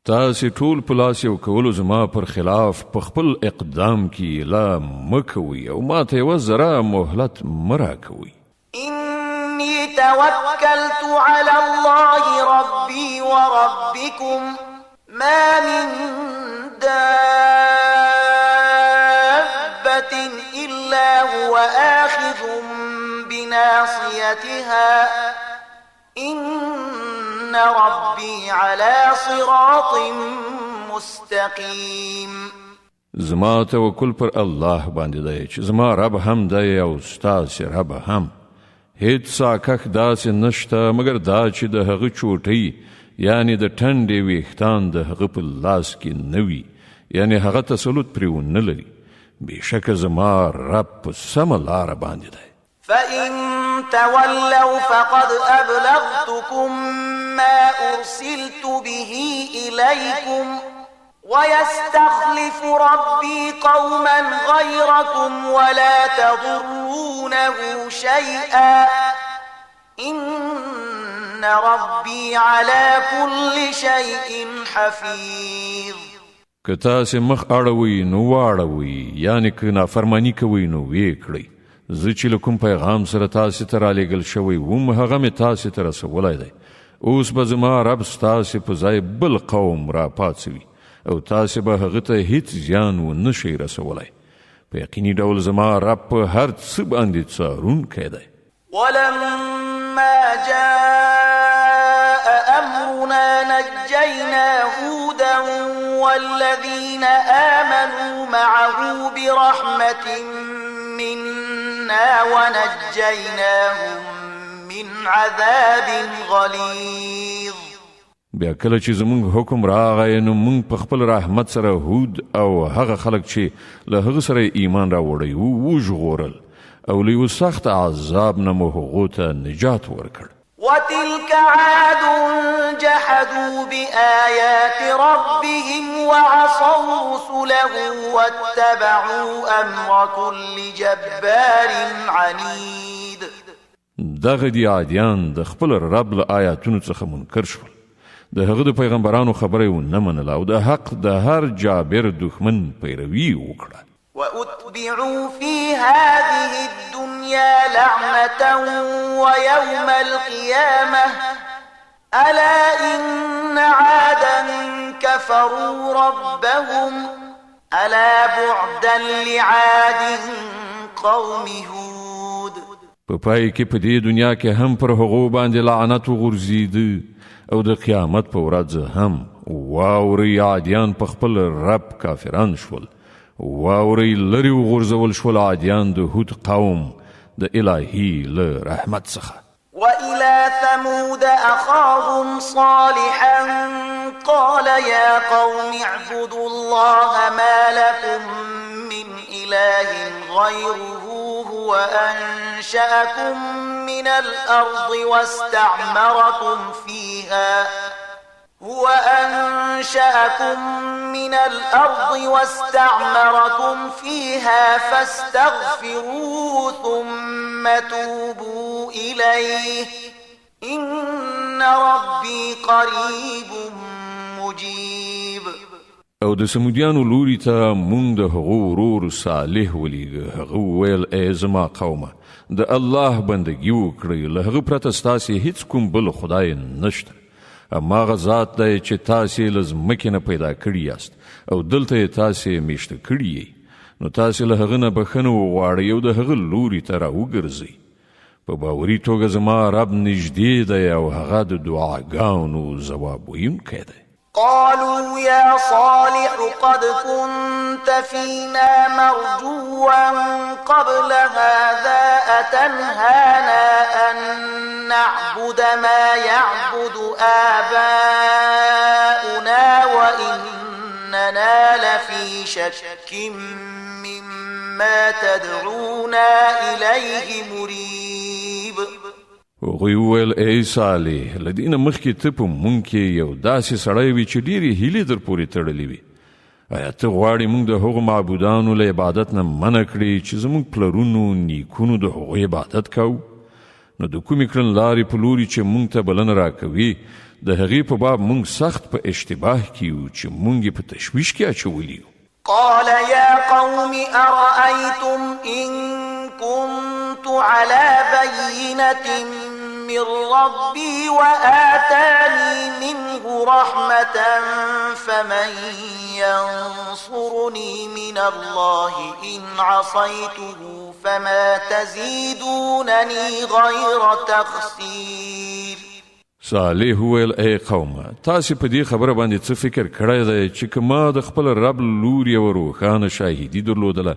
تاسې ټول په لاس یو کولو زما پر خلاف په خپل اقدام کې لا مه کوئ، او ما ته یوه ذره مهلت مه راکوئ. إني توكلت على الله ربي وربكم ما من دابة إلا هو آخذ بناصيتها إن ربي على صراط مستقيم. زما توکل پر الله باندې دی چې زما رب هم دی او ستاسې رب هم. هیڅ ساکښ داسې نشته مګر دا چې د هغه چوټۍ، یعنې د ټنډې ویښتان د هغه په لاس کې نه وي، یعنې هغه تسلط پرې ونه لري. بېشکه زما رب په سمه لاره باندې دی. فإن تولوا فقد أبلغتكم ما أرسلت به إليكم ويستخلف ربي قوما غيركم ولا تضرونه شيئا إن ربي على كل شيء حفيظ. که تاسې مخ اړوئ نو واړوئ، یعنې که نافرماني کوئ نو ویې کړئ. زه چې له کوم پیغام سره تاسې ته رالیږل شوی وم، هغه مې تاسې ته رسولی دی. اوس به زما رب ستاسې په ځای بل قوم راپاڅوي، او تاسې به هغه ته هیڅ زیان ونه شئ رسولی. په یقیني ډول زما رب په هر څه باندې څارونکی دی. ولما جاء أمرنا نجينا هودا والذين آمنوا معه برحمة منا ونجيناهم من عذاب غليظ. بیا کله چې زمونږ حکم راغی، نو مونږ په خپل رحمت سره هود او هغه خلک چې له هغه سره ایمان راوړی وو وژغورل او له یو سخت عذاب نه مو هغو ته نجات ورکړ. وتلك عاد جحدوا بآيات ربهم وعصوا رسله واتبعوا أمر كل جبار عنيد. دغه دی عادیان د خپل رب له آیاتونو څخه منکر شول، د هغه د پیغمبرانو خبره یې ونه منله او د حق د هر جابر دښمن پیروي وکړه. وأتبعوا في هذه الدنيا لعنة ويوم القيامة ألا إن عادا كفروا ربهم ألا بعدا لعاد قوم هود. په پای کې په دې دنیا کې هم پر هغو باندې لعنت وغورځید او د قیامت په ورځ هم. واورئ، عادیان په خپل رب کافران شول. واورئ، لرې وغورځول شول عادیان د هود قوم د الهي له رحمت څخه. وإلى ثمود أخاهم صالحا قال يا قوم اعبدوا الله ما لكم من إله غيره هو أنشأكم من الأرض واستعمركم فيها هو أنشأكم من الأرض واستعمركم فيها فاستغفروه ثم توبوا إليه إن ربي قريب مجيب. او د سمودیانو لوري ته مونږ د هغو ورور صالح ولیږه. هغه وویل: ای زما قومه، د الله بندګي وکړئ، له هغه پرته ستاسې هیڅ کوم بل خدای نشته. هماغه ذات دی چې تاسې له ځمکې نه پیدا کړي یاست او دلته یې تاسې میشته کړي یئ، نو تاسې له هغه نه بښنه وغواړئ او د هغه لوري ته راوګرځئ. په باوري توګه زما رب نږدې دی او هغه د دعاګانو ځواب ویونکی دی. قالوا يا صالح قد كنت فينا مرجوا قبل هذا أتنهانا أن نعبد ما يعبد آباؤنا وإننا لفي شك مما تدعونا إليه مريب. هغوی وویل: ای صالح، له دې نه مخکې ته په مونږ کې یو داسې سړی وي چې ډېرې هیلې در پورې تړلې وي. ایا ته غواړې مونږ د هغو معبودانو له عبادت نه منع کړې چې زموږ پلرونو نیکونو د هغوی عبادت کاوه؟ نو د کومې کړنلارې په لوري چې مونږ ته بلنه راکوي، د هغې په باب مونږ سخت په اشتباه کې یو چې مونږ یې په تشویش کې اچولي یو. قال يا قوم أرأيتم إن كنت على بينة من ربي وآتاني منه رحمة فمن ينصرني من الله إن عصيته فما تزيدونني غير تخسير. صالح وویل: ای قومه، تاسې په دې خبره باندې څه فکر کړی دی چې که ما د خپل رب لوري یوه روښانه شاهدي درلودله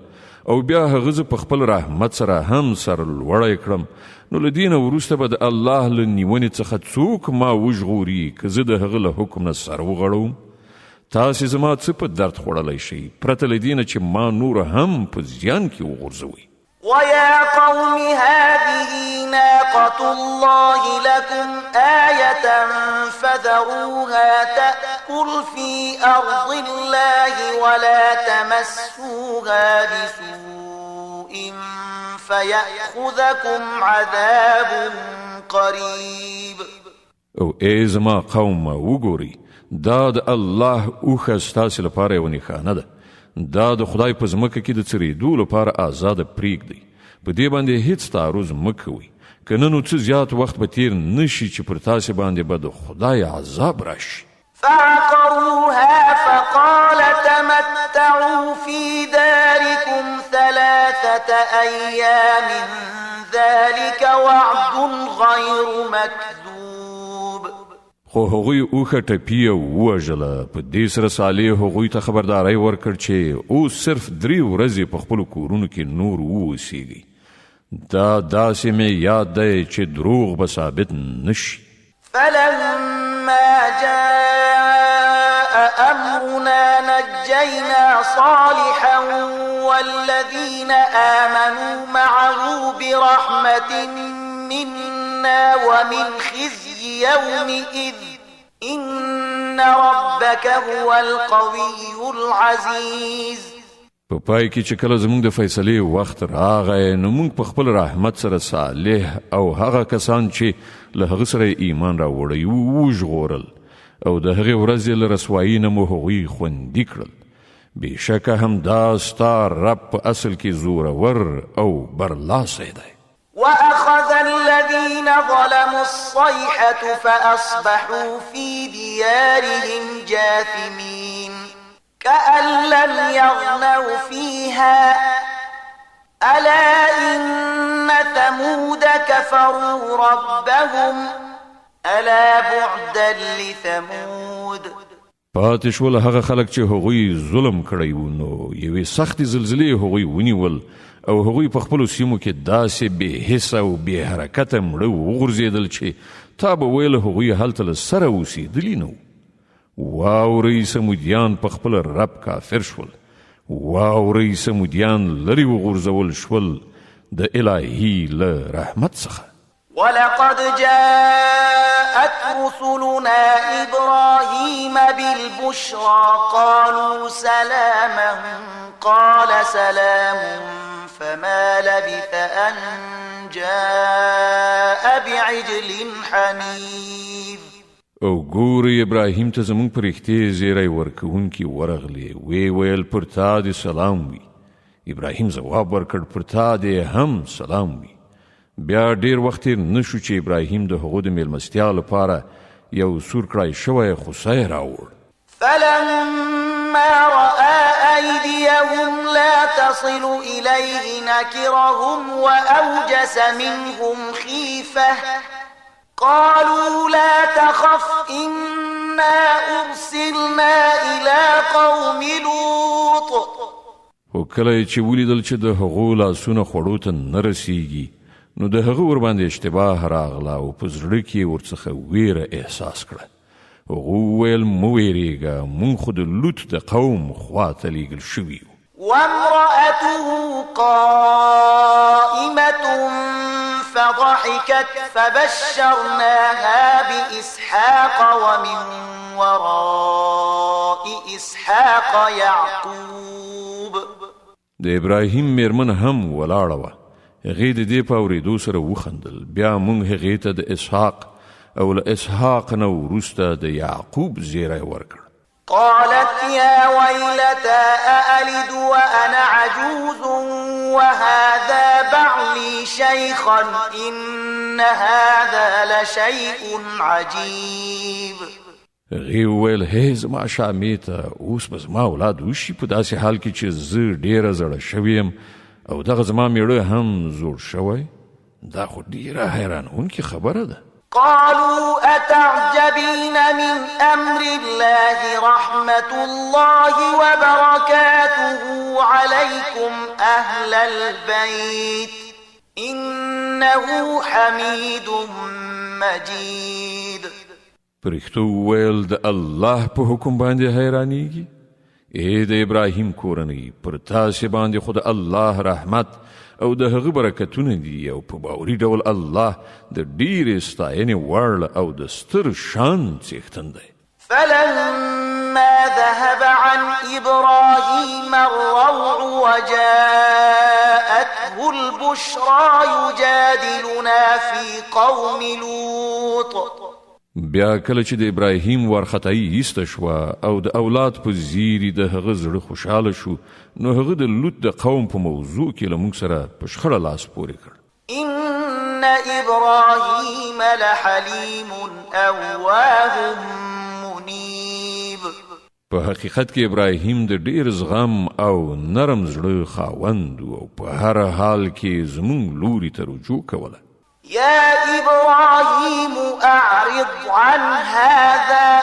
او بیا هغه زه په خپل رحمت سره هم سر لوړی کړم، نو له دې نه وروسته به د الله له نیونې څخه څوک ما وژغوري که زه د هغه له حکم نه سر وغړوم؟ تاسې زما څه په درد خوړلی شئ پرته له دې نه چې ما نور هم په زیان کې وغورځوئ؟ ويا قوم هذه ناقة الله لكم آية فذروها تأكل في أرض الله ولا تمسوها بسوء فيأخذكم عذاب قريب. او ای زما قومه، وګورئ، دا د الله اوښه ستاسې لپاره یوه نښانه ده. دا د خدای په ځمکه کې د څرېدو لپاره آزاده پرېږدئ، په دې باندې هیڅ تعرض مه کوئ، که نه نو څه زیات وخت به تیر نشي چې پر تاسې باندې به د خدای عذاب راشي. فعقروها فقال تمتعوا في داركم 3 أيام ذلك وعد غير مكذوب. خو هغوی اوښه ټپي او ووژله. په دې سره صالح هغوی ته خبرداری ورکړ چې اوس صرف درې ورځې په خپلو کورونو کې نور واوسیږئ. دا داسې مې یاد دی چې دروغ به ثابت نه شي. فلما جاء أمرنا نجينا صالحا والذين آمنوا معه برحمة منا ومن خزي يومئذ إن ربك هو القوي العزيز. په پای کې چې کله زموږ د فیصلې وخت راغی، نو موږ په خپل رحمت سره صالح او هغه کسان چې له هغه سره ایمان راوړی وو وژغورل او د هغې ورځې له رسوایۍ نه مو هغوی خوندي کړل. بېشکه همدا ستا رب په اصل کې زورور او برلاسی دی. وأخذ الذين ظلموا الصيحة فأصبحوا في ديارهم جاثمين كأن لم يغنوا فيها ألا إن ثمود كفروا ربهم ألا بعدا لثمود. پاتې شول هغه خلک چې هغوی ظلم کړی وو، نو یوې سختې زلزلې هغوی ونیول او هغوی په خپلو سیمو کې داسې بې حسه او بې حرکته مړه وغورځېدل چې تا به ویل هغوی هلته له سره اوسېدلي نه وو. واورئ، ثمودیان په خپل رب کافر شول. واورئ، ثمودیان لرې وغورځول شول د الهي له رحمت څخه. ولقد جاءت رسلنا إبراهيم بالبشرى قالوا سلاما قال سلام فما لبث أن جاء بعجل حنيذ. او ګورئ، ابراهیم ته زموږ پرښتې زیری ورکوونکي ورغلې، ویې ویل: پر تا دې سلام وي. ابراهیم ځواب ورکړ: پر تا دې هم سلام وي. بیا ډیر وخت تیر نشو چې ابراهیم د هغو د میلمستیا لپاره یو سور کړای شوی خوسی راوړ. فلما رأى أيديهم لا تصل إليه نكرهم وأوجس منهم خيفة قالوا لا تخف إنا أرسلنا إلى قوم لوط. خو کله یې چې ولیدل چې د هغو لاسونه خوړو ته نه رسیږي، نو د هغه ورباندې اشتباه راغله او په زړه کې یې ورڅخه ویره احساس کړه. هغو وویل: مه ویریږه، مونږ خو د لوط د قوم خوا ته لیږل شوي یو. وامرأته قائمة فضحكت فبشرناها بإسحاق ومن وراء إسحاق يعقوب. د ابراهیم میرمن هم ولاړه وه، هغې د دې په اورېدو سره وخندل، بیا مونږ هغې ته د اسحاق او له اسحاق نه وروسته د یعقوب زیری ورکړ. قالت يا ويلتى أألد وأنا عجوز وهذا بعلي شيخا إن هذا لشيء عجيب. هغې وویل: هی زما شامې ته، اوس به زما اولاد وشي په داسې حال کې چې زه ډېره زړه شوې یم او دغه زما میړه هم زوړ شوی؟ دا خو ډېره حیرانوونکې خبره ده. قالوا أتعجبين من أمر الله رحمة الله وبركاته عليكم أهل البيت إنه حميد مجيد. پرښتو وویل: د الله په حکم باندې حیرانیږي؟ ای د ابراهیم کورنۍ، پر تاسې باندې خو د الله رحمت او د هغه برکتونه دي، او په باوري ډول الله د ډېرې ستاینې وړ او د ستر شان څښتن دی. فلما ذهب عن إبراهيم الروع وجاءته البشرى يجادلنا في قوم لوط. بیا کله چې د ابراهیم وارخطایي ایسته شوه او د اولاد په زیري د هغه زړه خوشحاله شو، نو هغه د لوط د قوم په موضوع کې له موږ سره په شخړه لاس پورې کړ. إن إبراهيم لحليم أواه منيب. په حقیقت کې ابراهیم د ډیر زغم او نرم زړه خاوند او په هر حال کې زموږ لوري ته رجوع کوله. يا إبراهيم أعرض عن هذا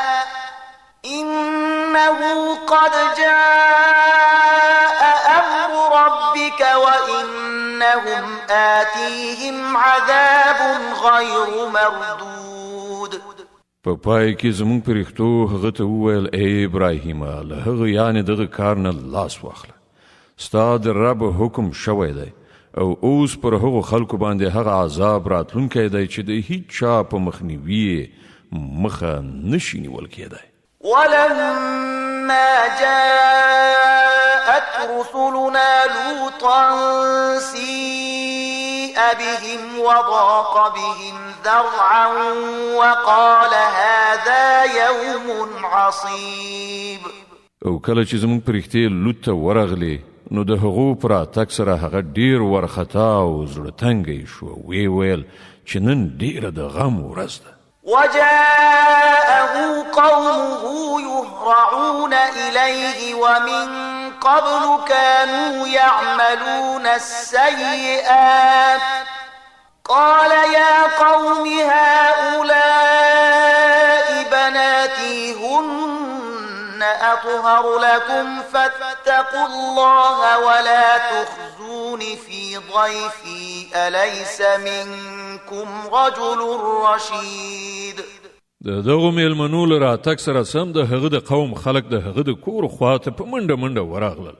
إنه قد جاء أمر ربك وإنهم آتيهم عذاب غير مردود. په پای کې زموږ پرښتو هغه ته وویل: ای ابراهیمه، له هغه یعنې دغه کار نه لاس واخله، ستا د رب حکم شوی دی او اوس پر هغو خلکو باندې هغه عذاب راتلونکی دی چې د هیچا په مخنیوي مخه نشي نیول کېدای. ولما جاءت رسلنا لوطا سيء بهم وضاق بهم ذرعا وقال هذا يوم عصيب. او کله چې زموږ پرښتې لوط ته ورغلې، نو د هغو پر راتګ سره هغه ډیر ورخطا او زړه تنګی شو، ویې ویل چې نن ډیره د غم ورځ ده. وجاءه قومه يهرعون إليه ومن قبل كانوا يعملون السيئات قال يا قوم هؤلاء بناتي هن أطهر لكم فاتقوا الله ولا تخزون في ضيفي أليس منكم رجل رشيد. د دغو میلمنو له راتګ سره سم د هغه د قوم خلک د هغه د کور خواته په منډه منډه ورغلل.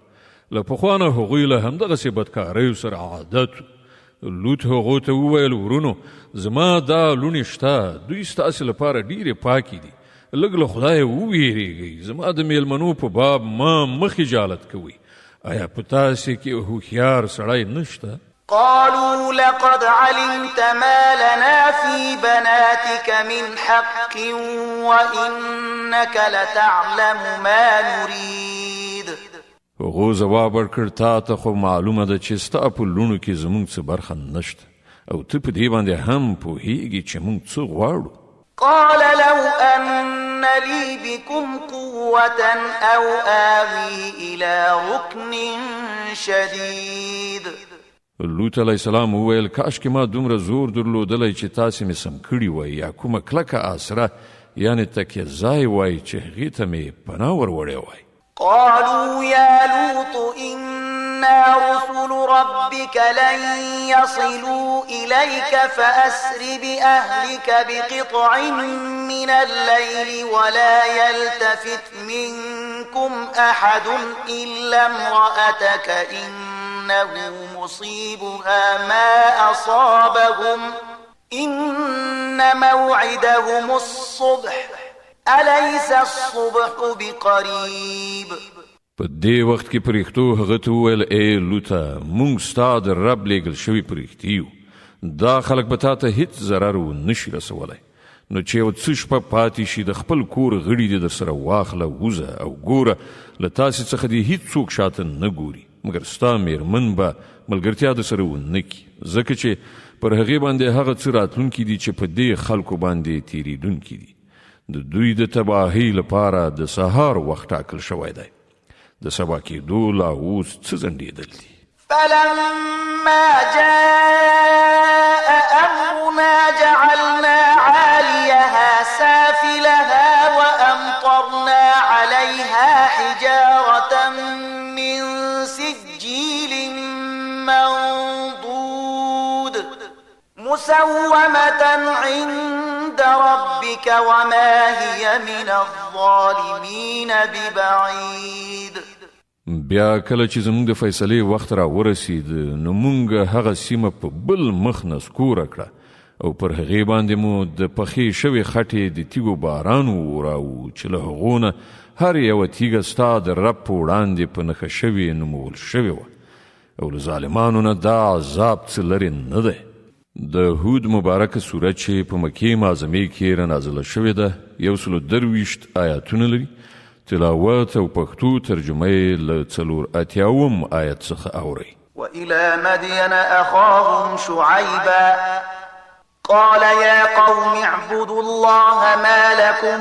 له پخوا نه هغوی له همدغسې بدکاریو سره عادت. لوط هغو ته وویل: ورونو، زما دا لوڼې شته، دوی ستاسې لپاره ډېرې پاکې دي، لږ له خدایه وویریږئ، زما د میلمنو په باب ما مه خجالت کوئ، آیا په تاسې کې هوښیار سړی نشته؟ قالوا لقد علمت ما لنا في بناتك من حق وإنك لتعلم ما نريد. هغو ځواب ورکړ: تا ته خو معلومه ده چې ستا په لوڼو کې زموږ څه برخه نشته، او ته په دې باندې هم پوهیږي چې موږ څه غواړو. قال لو أن لي بكم قوة أو آوي إلى ركن شديد. لوط علیه السلام وویل: کاش کې ما دومره زور درلودلی چې تاسې مې سم کړي وای، یا کومه کلکه آسره یعنې تکیه ځای وای چې هغې ته مې پناه وروړې وای. قالوا يا لوط إنا رسل ربك لن يصلوا إليك فأسر بأهلك بقطع من الليل ولا يلتفت منكم أحد إلا امرأتك إنه مصيبها ما أصابهم إن موعدهم الصبح أليس الصبح بقريب. په دې وخت کې پرښتو هغه ته وویل: ای لوطه، مونږ ستا د رب لیږل شوي پرښتې یو، دا خلک به تا ته هیڅ ضرر و نشي رسولی، نو چې یو څه شپه پاتې شي د خپل کور غړي دې در سره واخله، وځه او ګوره له تاسې څخه دې هیڅوک شاته نه ګوري، مګر ستا میرمن به ملګرتیا در سره ونه کړي، ځکه چې پر هغې باندې هغه څه راتلونکي دي چې په دې خلکو باندې تیریدونکي دي. د دوی د تباهۍ لپاره د سهار وخت ټاکل شوی دی، د سبا کېدو لا اوس څه ځنډېدل دي. فلما جاء أمرنا جعلنا عاليها سافلها وأمطرنا عليها حجارة من سجيل منضود مسومة عند ربك وما هي من الظالمين ببعيد. بیا کله چې زموږ د فیصلې وخت را ورسید، نو مونږ هغه سیمه په بل مخ نسکوره کړه او پر هغې باندې مو د پخې شوې خټې د تیږو باران ووراوه چې له هغو نه هر یوه تیږه ستا د رب په وړاندې په نښه شوې نومول شوې وه، او له ظالمانو نه دا عذاب څه لرې نه دی. د هود مبارکه سوره چې په مکې معظمې کې را نازله شوې ده 123 آیاتونه لري. تلاوت او پښتو ترجمه یې له 84 آیت څخه اورئ. وإلى مدين أخاهم شعيبا قال يا قوم اعبدوا الله ما لكم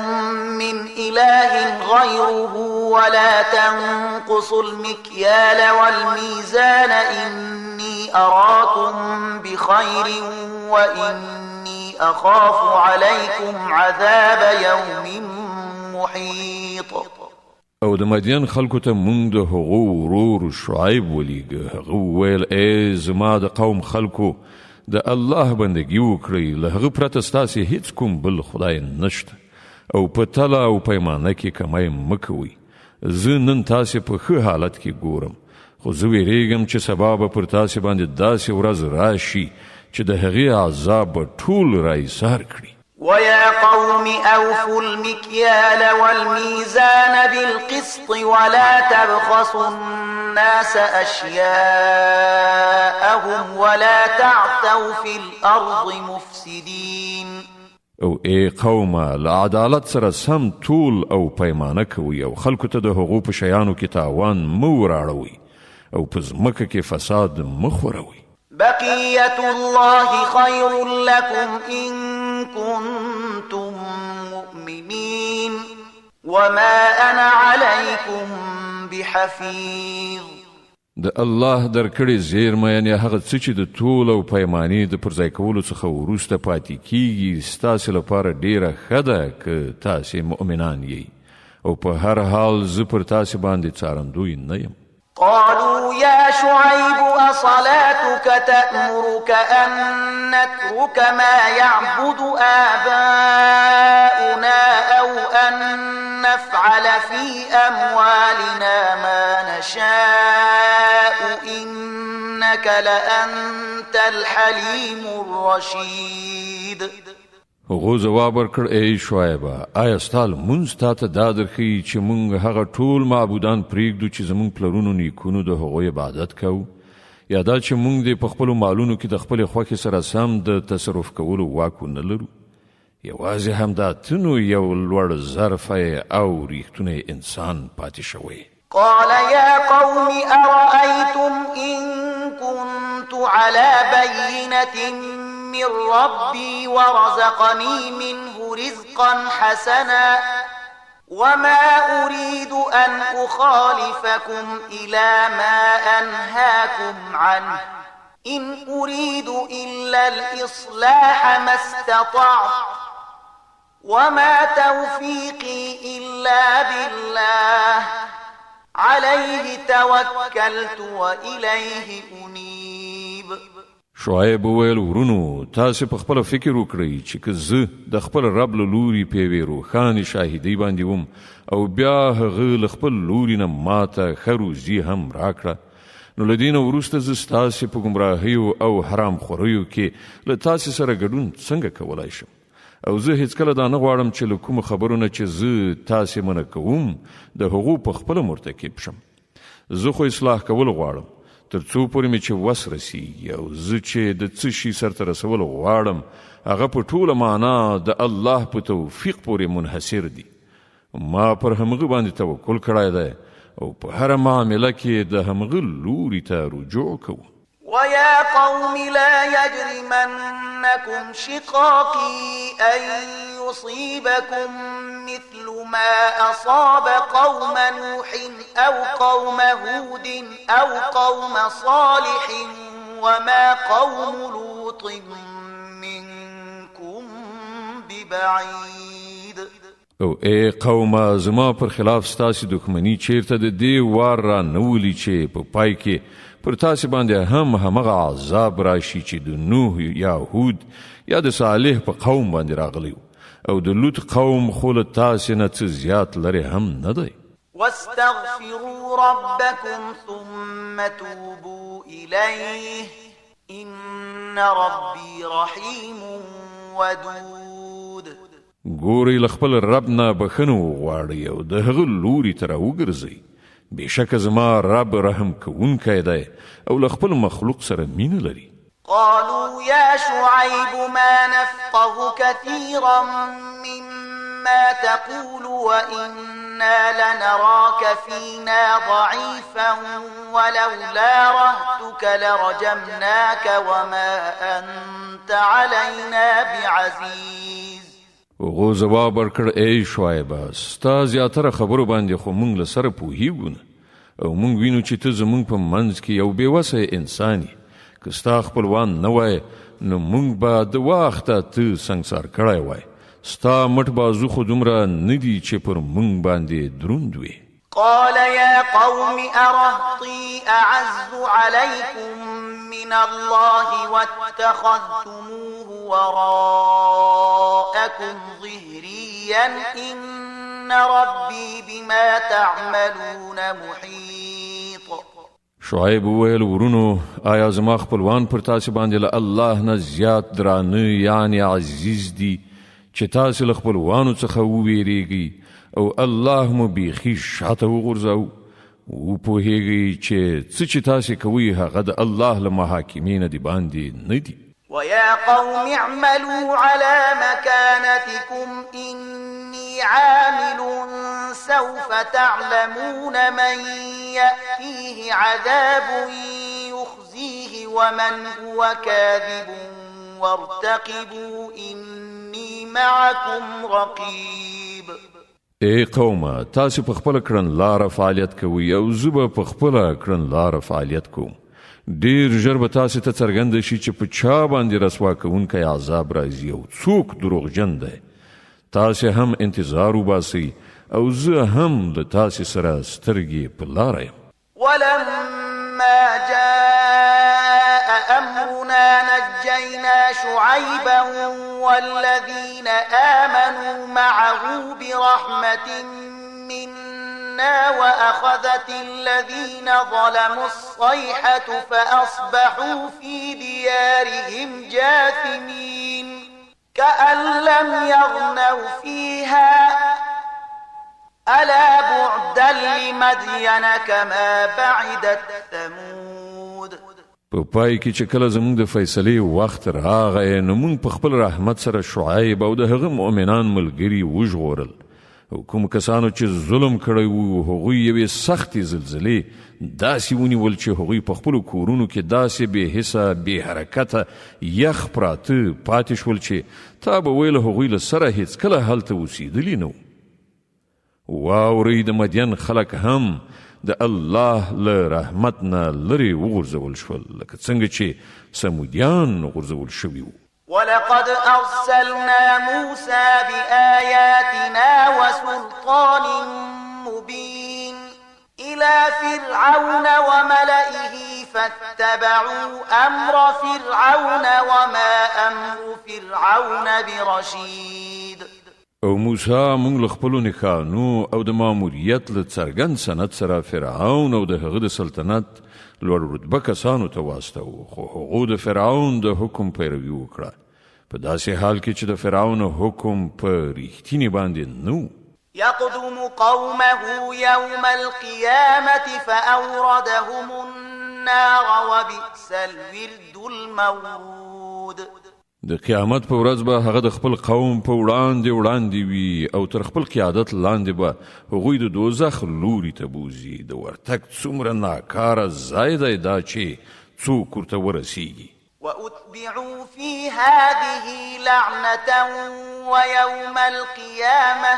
من إله غيره ولا تنقصوا المكيال والميزان إني أراكم بخير وإني أخاف عليكم عذاب يوم محيط. او د مدین خلکو ته مونږ د هغو ورور شعیب ولیږه. هغه وویل: ای زما د قوم خلکو، د الله بندګي وکړئ، له هغه پرته ستاسې هیڅ کوم بل خدای نشته، او په تله او پیمانه کې کمی مه کوئ. زه نن تاسې په ښه حالت کې ګورم، خو زه ویریږم چې سبا به پر تاسې باندې داسې ورځ راشي چې د هغې عذاب به ټول را ایسار کړي. ويا قوم أوفوا المكيال والميزان بالقسط ولا تبخسوا الناس أشياءهم ولا تعثوا في الأرض مفسدين. او ای قومه، له عدالت سره سم تول او پیمانه کوئ، او خلکو ته د هغو په شیانو کې تاوان مه وراړوئ، او په ځمکه کې فساد مه خوروئ. بقية الله خير لكم إن كنتم مؤمنين وما أنا عليكم بحفيظ. د الله درکړې زیرمه، یعنې هغه څه چې د تول او پیمانې د پر ځای کولو څخه وروسته پاتې کیږي، ستاسې لپاره ډیره ښه ده که تاسې مؤمنان یئ، او په هر حال زه پر تاسې باندې څارندوی نه یم. قالوا يا شعيب أصلاتك تأمرك أن نترك ما يعبد آباؤنا أو أن نفعل في أموالنا ما نشاء إنك لأنت الحليم الرشيد. هغو ځواب ورکړ: ای شعیبه، آیا ستا لمونځ تا ته دا درښیي چې مونږ هغه ټول معبودان پرېږدو چې زمونږ پلرونو نیکونو د هغو عبادت کوو، یا دا چې مونږ دې په خپلو مالونو کې د خپلې خوښې سره سم د تصرف کولو واک ونه لرو؟ یوازې همدا ته نو یو لوړ ظرفی او ریښتونی انسان پاتې شوی. قال يا قوم أرأيتم إن كنت على بينة من ربي ورزقني منه رزقا حسنا وما أريد أن أخالفكم إلى ما أنهاكم عنه إن أريد إلا الإصلاح ما استطعت وما توفيقي إلا بالله عليه توكلت وإليه أنيب. شعیب وویل: ورونو، تاسې په خپله فکر وکړئ چې که زه د خپل رب له لوري په یوې روښانې شاهدۍ باندې وم، او بیا هغه له خپل لوري نه ماته ښه روزي هم راکړه، نو له دې نه وروسته زه ستاسې په ګمراهیو او حرام خوریو کې له تاسې سره ګډون څنګه کولای شم؟ او زه هیڅکله دا نه غواړم چې له کومو خبرو نه چې زه تاسې منع کوم د هغو په خپله مرتکب شم. زه خو اصلاح کول غواړم تر څو پورې مې چې وس رسیږي، او زه چې د څه شي سرته رسول غواړم هغه په ټوله معنا د الله په توفیق پورې منحصر دي. ما پر همغه باندې توکل کړی دی او په هره معامله کې د همغه لوري ته رجوع کوم. ويا قوم لا يجرمنكم شقاقي أن يصيبكم مثل ما أصاب قوم نوح أو قوم هود أو قوم صالح وما قوم لوط منكم ببعيد. او ای قومه، زما پر خلاف ستاسې دښمني چیرته د دې وار را نه ولي چې په پای کې پر تاسې باندې هم همغه عذاب راشي چې د نوح یا هود یا د صالح په قوم باندې راغلی، او د لوط قوم خو له تاسې نه څه زیات لرې هم نه دی. واستغفروا ربكم ثم توبوا إليه إن ربي رحيم ودود. ګورئ، له خپل رب نه بښنه وغواړئ او د هغه لوري ته راوګرځئ. بېشکه زما رب رحم کوونکی دی او له خپل مخلوق سره مینه لري. قالوا يا شعيب ما نفقه كثيرا مما تقول وإنا لنراك فينا ضعيفا ولولا رهتك لرجمناك وما أنت علينا بعزيز. هغو ځواب ورکړ: ای شعیبه، ستا زیاتره خبرو باندې خو مونږ له سره پوهیږو نه، او مونږ وینو چې ته زمونږ په منځ کې یو بې وسه انسان یې. که ستا خپلوان نه وای نو مونږ به د واخته ته سنګسار کړی وای. ستا مټ بازو خو دومره نه دي چې پر مونږ باندې دروند وي. قال يا قوم أرهطي أعز عليكم من الله واتخذتموه وراءكم ظهريا إن ربي بما تعملون محيط. شعیب وویل، ورونو، آیا زما خپلوان پر تاسې باندې له الله نه زیات درانه یعنې عزیز دي چې تاسې له خپلوانو څخه وویریږئ او الله مو بیخي شاته وغورځاوه؟ وپوهیږئ چې څه چې تاسې کوئ هغه د الله له محاکمې نه دباندې نه دي. ويا قوم اعملوا على مكانتكم إني عامل سوف تعلمون من يأتيه عذاب يخزيه ومن هو كاذب وارتقبوا إني معكم رقيب. ای قومه! تاسې په خپله کړنلاره فعالیت کوئ او زه به په خپله کړنلاره فعالیت کوم. ډېر ژر به تاسې ته څرګنده شي چې په چا باندې رسوا کوونکی عذاب راځي او څوک دروغجن دی. تاسې هم انتظار وباسئ او زه هم له تاسې سره سترګې په لاره یم. ولما جاء أمرنا نجينا شعيبا والذين آمنوا معه برحمة منا وأخذت الذين ظلموا الصيحة فأصبحوا في ديارهم جاثمين كأن لم يغنوا فيها ألا بعدا لمدين كما بعدت ثمود. په پای کې چې کله زموږ د فیصلې وخت راغی نو موږ په خپل رحمت سره شعیب او د هغه مؤمنان ملګري وژغورل او کوم کسانو چې ظلم کړی وو هغوی یوې سختې زلزلې داسې ونیول چې هغوی په خپلو کورونو کې داسې بې حسه بې حرکته یخ پراته پاتې شول چې تا به ویل هغوی له سره هیڅکله هلته اوسېدلي نه وو. واورئ د مدین خلک هم د الله له رحمت نه لرې وغورځول شول لکه څنګه چې ثمودیان غورځول شوي وو. ولقد أرسلنا موسى بآياتنا وسلطان مبين إلى فرعون وملئه فاتبعوا أمر فرعون وما أمر فرعون برشيد. او موسی مونږ له خپلو نښانو او د ماموریت له څرګند سند سره فرعون او د هغه د سلطنت لوړ رتبه کسانو ته واستاوه، خو هغو د فرعون د حکم پیروي وکړه، په داسې حال کې چې د فرعون حکم په رښتیني باندې نه و. يقدم قومه يوم القيامة فأوردهم النار وبئس الورد المورود. د قیامت په ورځ به هغه د خپل قوم په وړاندې وړاندې وي او تر خپل قیادت لاندې به هغوی د دوزخ لوري ته بوځي. د ورتګ څومره ناکاره ځای دی دا چې څوک ورته ورسیږي. وأتبعوا في هذه لعنة ويوم القيامة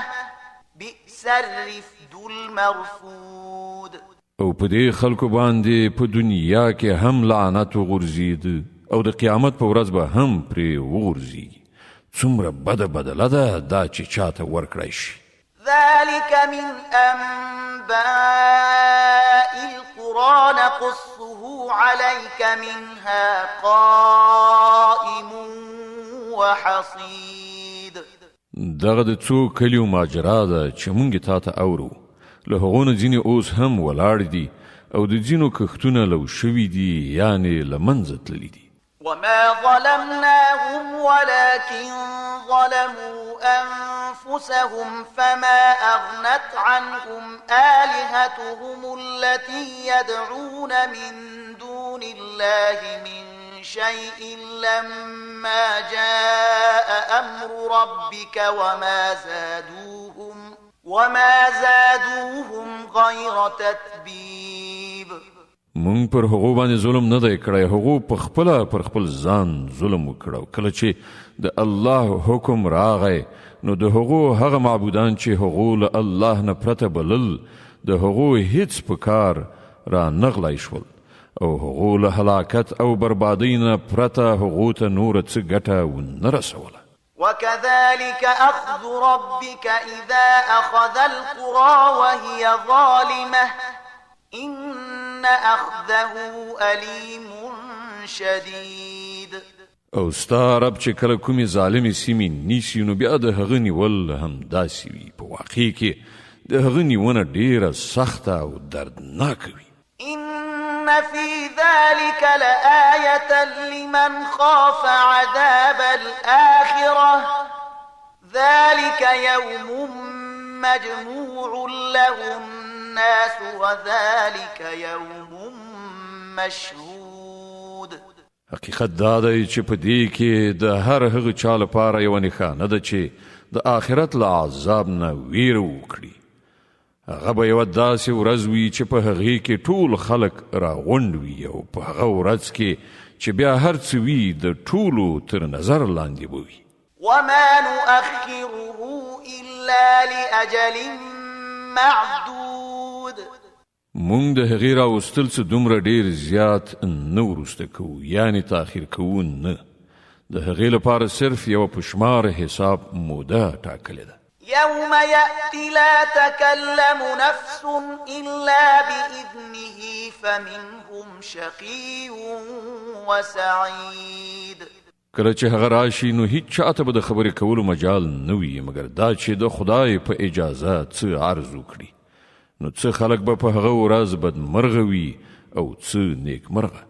بئس الرفد المرفود. او په دې خلکو باندې په دنیا کې هم لعنت وغورځید او د قیامت په ورځ به هم پرې وغورځیږي. څومره بده بدله ده دا چې چاته ورکړای شي. ذلك من أنباء القرى نقصه عليك منها قائم وحصيد. دغه د څو کلیو ماجرا ده چې مونږ تا ته اورو. له هغو نه ځینې اوس هم ولاړ دي او د ځینو کښتونه لو شوي دي، یعنې له منځه تللي دي. وما ظلمناهم ولكن ظلموا أنفسهم فما أغنت عنهم آلهتهم التي يدعون من دون الله من شيء لما جاء أمر ربك وما زادوهم غير تتبيب. مونږ پر هغو باندې ظلم نه دی کړی، هغو په خپله پر خپل ځان ظلم وکړ. او کله چې د الله حکم راغی نو د هغو هغه معبودان چې هغو له الله نه پرته بلل د هغو هیڅ په کار را نغلای شول او هغو له هلاکت او بربادۍ نه پرته هغو ته نوره څه ګټه ونه رسوله. وكذلك أخذ ربك إذا أخذ القرى وهي ظالمة إن أخذه أليم شديد. او ستا رب چې کله کومې ظالمې سیمې نیسي، نو بیا د هغه نیول هم داسې وي. په واقع کې د هغه نیونه ډیره سخته او دردناکه وي. إن في ذلك لآية لمن خاف عذاب الآخرة ذلك يوم مجموع له الناس وذلك يوم مشهود. حقیقت دا دی چې په دې کې د هر هغه چا لپاره یوه نښانه ده چې د آخرت له عذاب نه ویره وکړي. هغه به یوه داسې ورځ وي چې په هغې کې ټول خلک راغونډ وي، او په هغه ورځ کې چې بیا هر څه وي د ټولو تر نظر لاندې به وي. وما نؤخره إلا لأجل معدود. مونږ د هغې راوستل څه دومره ډیر زیات نه وروسته کوو، یعنی تاخیر کوو نه. د هغې لپاره صرف یوه په شمار حساب موده ټاکلې ده. يوم يأتي لا تكلم نفس إلا بإذنه فمنهم شقي وسعيد. کله چې هغه راشي نو هیڅ چاته به د خبرې کولو مجال نه وي، مګر دا چې د خدای په اجازه څه عرض وکړي. نو څه خلک به په هغه ورځ بدمرغه وي او څه نیکمرغه.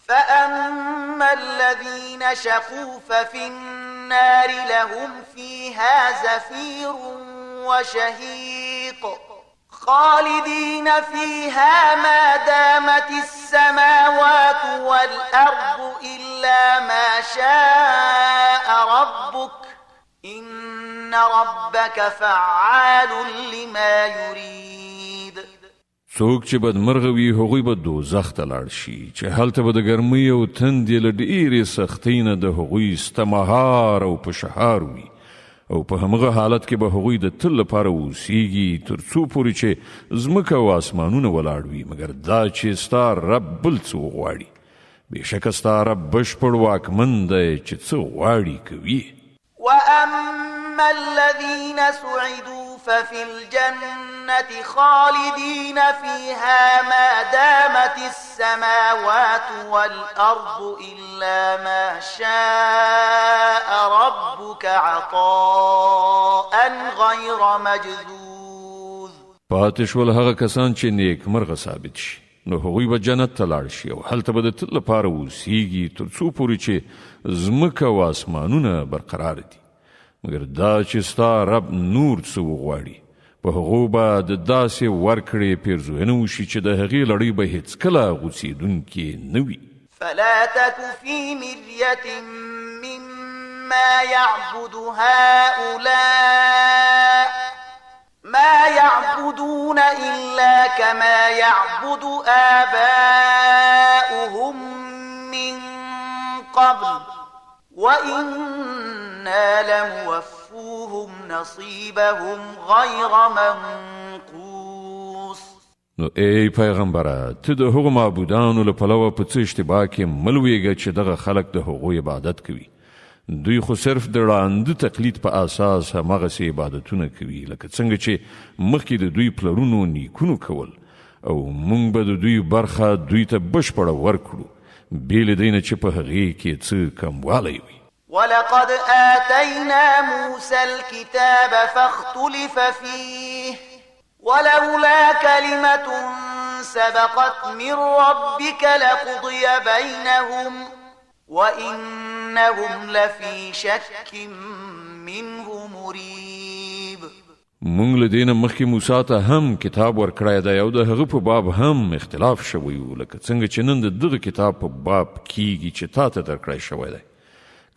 فأما الذين شقوا ففي النار لهم فيها زفير وشهيق خالدين فيها ما دامت السماوات والأرض إلا ما شاء ربك إن ربك فعال لما يريد. څوک چې بدمرغه وي هغوی به دوزخ ته لاړ شي، چې هلته به د ګرمۍ او تندې له ډېرې سختۍ نه د هغوی ستمهار او پشهار وي، او په همغه حالت کې به هغوی د تل لپاره اوسیږي تر څو پورې چې ځمکه او اسمانونه ولاړ وي، مګر دا چې ستا رب بل څه وغواړي. بېشکه ستا رب بشپړ واکمن دی چې څه غواړي کوي. وأما الذين سعدوا ففي الجنة خالدين فيها ما دامت السماوات والأرض إلا ما شاء ربك عطاء غير مجذوذ. پاتې شول هغه کسان چې نیکمرغه ثابت شي، نو هغوی به جنت ته لاړ شي او هلته به د تل لپاره اوسیږي تر څو پورې چې ځمکه او اسمانونه برقرار دي. مګر دا چې ستا رب نور څه وغواړي، په هغو به د داسې ورکړې پیرزوینه وشي چې د هغې لړۍ به هیڅکله غوڅېدونکې نه وي. فلا تك في مرية مما يعبد هؤلاء ما يعبدون إلا كما يعبد آباؤهم من قبل وإنا لموفوهم نصيبهم غير منقوص. نو ای پیغمبره، ته د هغو معبودانو له پلوه په څه اشتباه کې مه لوېږه چې دغه خلک د هغوی عبادت کوي. دوی خو صرف د ړانده تقلید په اساس هماغسې عبادتونه کوي لکه څنګه چې مخکې د دوی پلرونو نیکونو کول، او موږ به د دوی برخه دوی ته بشپړه ورکړو بې له دې نه چې په هغې کې څه کموالی وي. ولقد آتينا موسى الكتاب فاختلف فيه ولولا كلمة سبقت من ربك لقضي بينهم وإنهم لفي شك منه مريب. مونږ له دې نه مخکې موسی ته هم کتاب ورکړی دی او د هغه په باب هم اختلاف شوی و، لکه څنګه چې نن د دغه کتاب په باب کیږي چې تا ته درکړی شوی دی.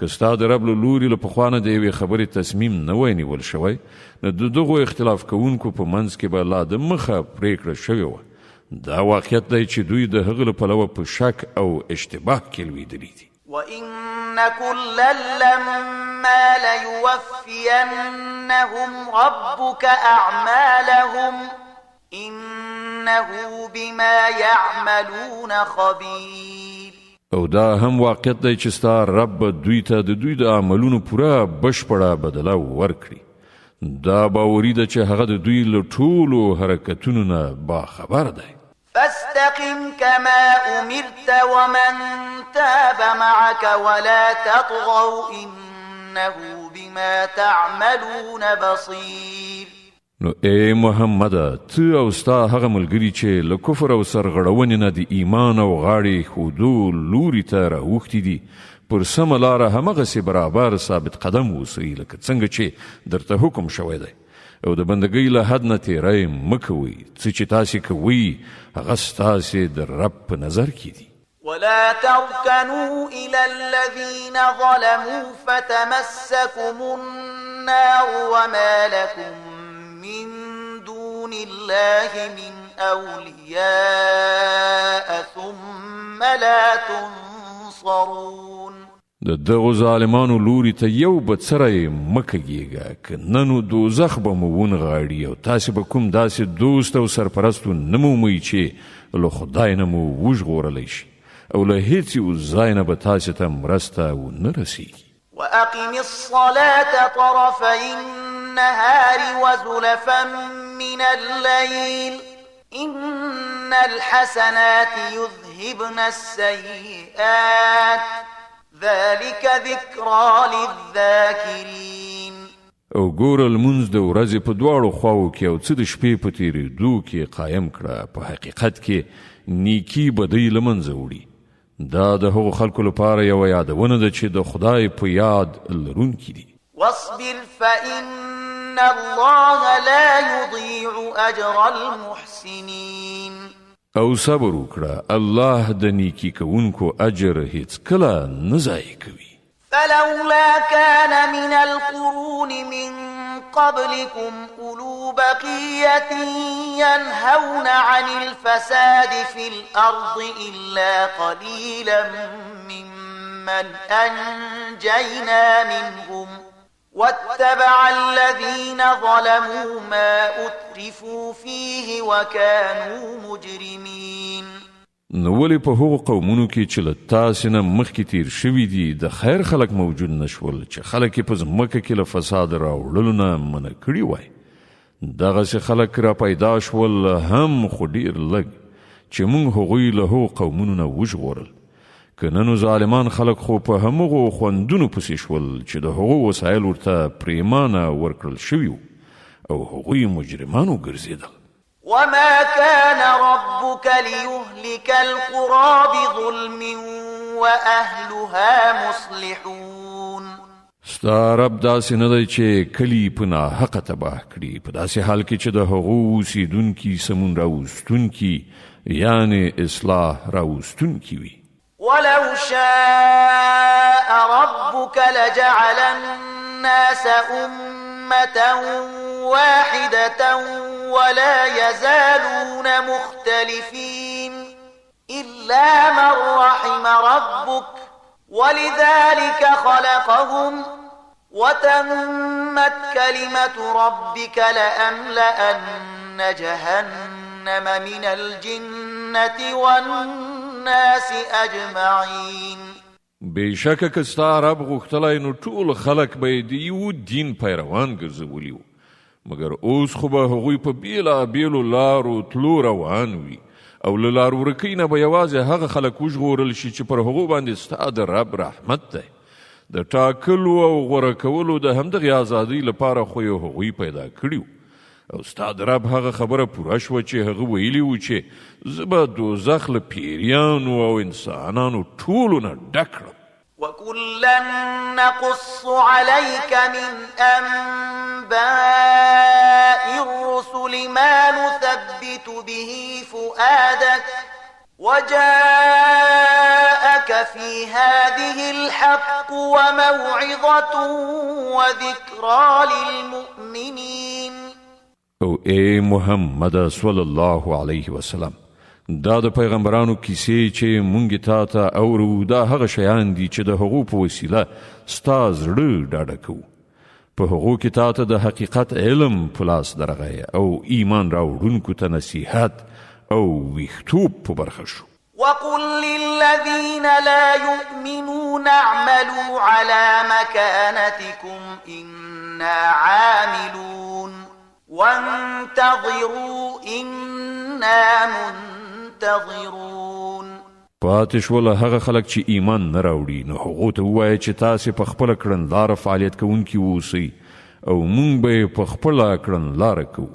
که ستا د رب له لوري له پخوا نه د یوې خبرې تصمیم نه وای نیول شوی، نو د دغو اختلاف کوونکو په منځ کې به لا د مخه پرېکړه شوې وه. دا واقعیت دی چې دوی د هغه له پلوه په شک او اشتباه کې لوېدلي دي. وإن كلا لما ليوفينهم ربك أعمالهم إنه إنه بما يعملون خبير. او دا هم واقعیت دی چې ستا رب به دوی ته د دوی د عملونو پوره بشپړه بدله ورکړي. دا باوري ده چې هغه د دوی له ټولو حرکتونو نه باخبر دی. فاستقم كما أمرت ومن تاب معك ولا تطغوا إنه بما تعملون بصير. نو اے محمده، ته او ستا هغه ملګري چې له کفر او سرغړونې نه د ایمان او غاړې ښودو لوري ته راوښتي دي، پر سمه لاره همغسې برابر ثابت قدم اوسئ لکه څنګه چې درته حکم شوی دی، او د بندګۍ له حد نه تیری مه کوئ. څه چې تاسې کوئ هغه ستاسې د رب په نظر کې دي. ولا تركنوا إلى الذين ظلموا فتمسكم النار وما لكم من دون الله من أولياء ثم لا تنصرون. د دغو ظالمانو لوري ته یو بڅری مه کږېږه، که نه نو دوزخ به مو ونغاړي او تاسې به کوم داسې دوست او سرپرست ونه مومئ چې له خدای نه مو وژغورلی شي، او له هیڅ یو ځای نه به تاسې ته مرسته ونه رسیږي. وأقم الصلاة طرفي النهار وزلفا من الليل إن الحسنات يذهبن السيئات ذلك ذكرى للذاكرين. او ګوره، لمونځ د ورځې په دواړو خواو کې او څه د شپې په تېرېدو کې قایم کړه. په حقیقت کې نیکي بدۍ له منځه وړي. دا د هغو خلکو لپاره یوه یادونه ده چې د خدای په یاد لرونکي دي. واصبر فإن الله لا يضيع أجر المحسنين. او صبر وکړه، الله د نیکي کوونکو اجر هیڅکله نه ضایع کوي. فلولا كان من القرون من قبلكم أولو بقية ينهون عن الفساد في الأرض إلا قليلا ممن أنجينا منهم واتبع الذين ظلموا ما أترفوا فيه وكانوا مجرمين. نو ولې په هغو قومونو کې چې له تاسې نه مخکې تیر شوي دي د خیر خلک موجود نشول چې خلک یې په ځمکه کې له فساد راوړلو نه منع کړي وای؟ دغسې خلک را پیدا شول هم، خو ډېر لږ چې موږ هغوی له هغو قومونو نه وژغورل. که نه نو ظالمان خلک خو په همغو خوندونو پسې شول چې د هغو وسایل ورته پریمانه ورکړل شوي وو، او هغوی مجرمان وګرځېدل. وما كان ربك ليهلك القرى بظلم وأهلها مصلحون. ستا رب داسې نه دی چې کلي په ناحقه تباه کړي، په داسې حال کې چې د هغو اوسېدونکي سمون راوستونکي، یعنې اصلاح راوستونکي وي. ولو شاء ربك لجعل الناس أمة واحدة ولا يزالون مختلفين إلا من رحم ربك ولذلك خلقهم وتمت كلمة ربك لأملأن جهنم من الجنة والناس أجمعين. بېشکه که ستا رب غوښتلای نو ټول خلک به یې د یو دین پیروان ګرځولي وو، مګر اوس خو به هغوی په بېلابېلو لارو تلو روان وي، او له لار ورکۍ نه به یوازې هغه خلک وژغورل شي چې پر هغو باندې ستا د رب رحمت دی. د ټاکلو او غوره کولو د همدغې ازادۍ لپاره خو یې هغوی پیدا کړي وو، او ستا د رب هغه خبره پوره شوه چې هغه ویلي وو چې زه به دوزخ له پیریانو او انسانانو ټولو نه ډک کړم. وكلا نقص عليك من أنباء الرسل ما نثبت به فؤادك وجاءك في هذه الحق وموعظة وذكرى للمؤمنين. او ای محمد صلی الله علیه وسلم، دا د پیغمبرانو کیسې چې مونږ تا ته اورو دا هغه شیان دي چې د هغو په وسیله ستا زړه ډاډه کوو. په هغو کې تا ته د حقیقت علم په لاس درغی او ایمان راوړونکو ته نصیحت او ویښتوب په برخه شو. وقل للذین لا یؤمنون اعملوا علی مکانتکم انا عاملون وانتظروا انا منتظرون. پاتې شول هغه خلک چې ایمان نه راوړي، نو هغو ته ووایه چې تاسې په خپله کړنلاره فعالیت کوونکي اوسئ او مونږ به یې په خپله کړنلاره کوو.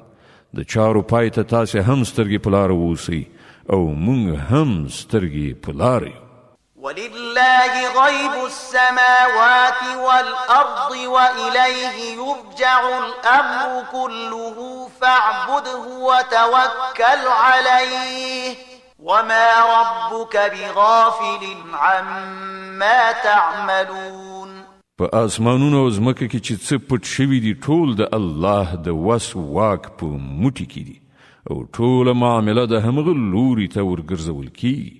د چارو پای ته تاسې هم سترګې په لاره اوسئ او مونږ هم سترګې په لاره یو. ولله غیب السماوات والارض والیه یرجع الامر كله فاعبده وتوکل علیه وما ربک بغافل عما تعملون. په آسمانونو او ځمکه کې چې څه پټ شوي دي ټول د الله د وس واک په موټي کې دي او ټوله معامله د همغه لوري ته ورګرځول کیږي.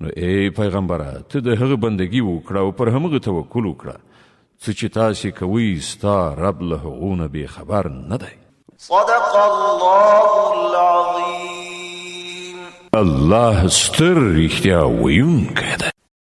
نو ای پیغمبره، ته د هغه بندګي وکړه او پر همغه توکل وکړه. څه چې تاسې کوئ ستا رب له هغو نه بې خبر نه دی. صدق الله العظیم. الله ستر رښتیا ویونکی دی.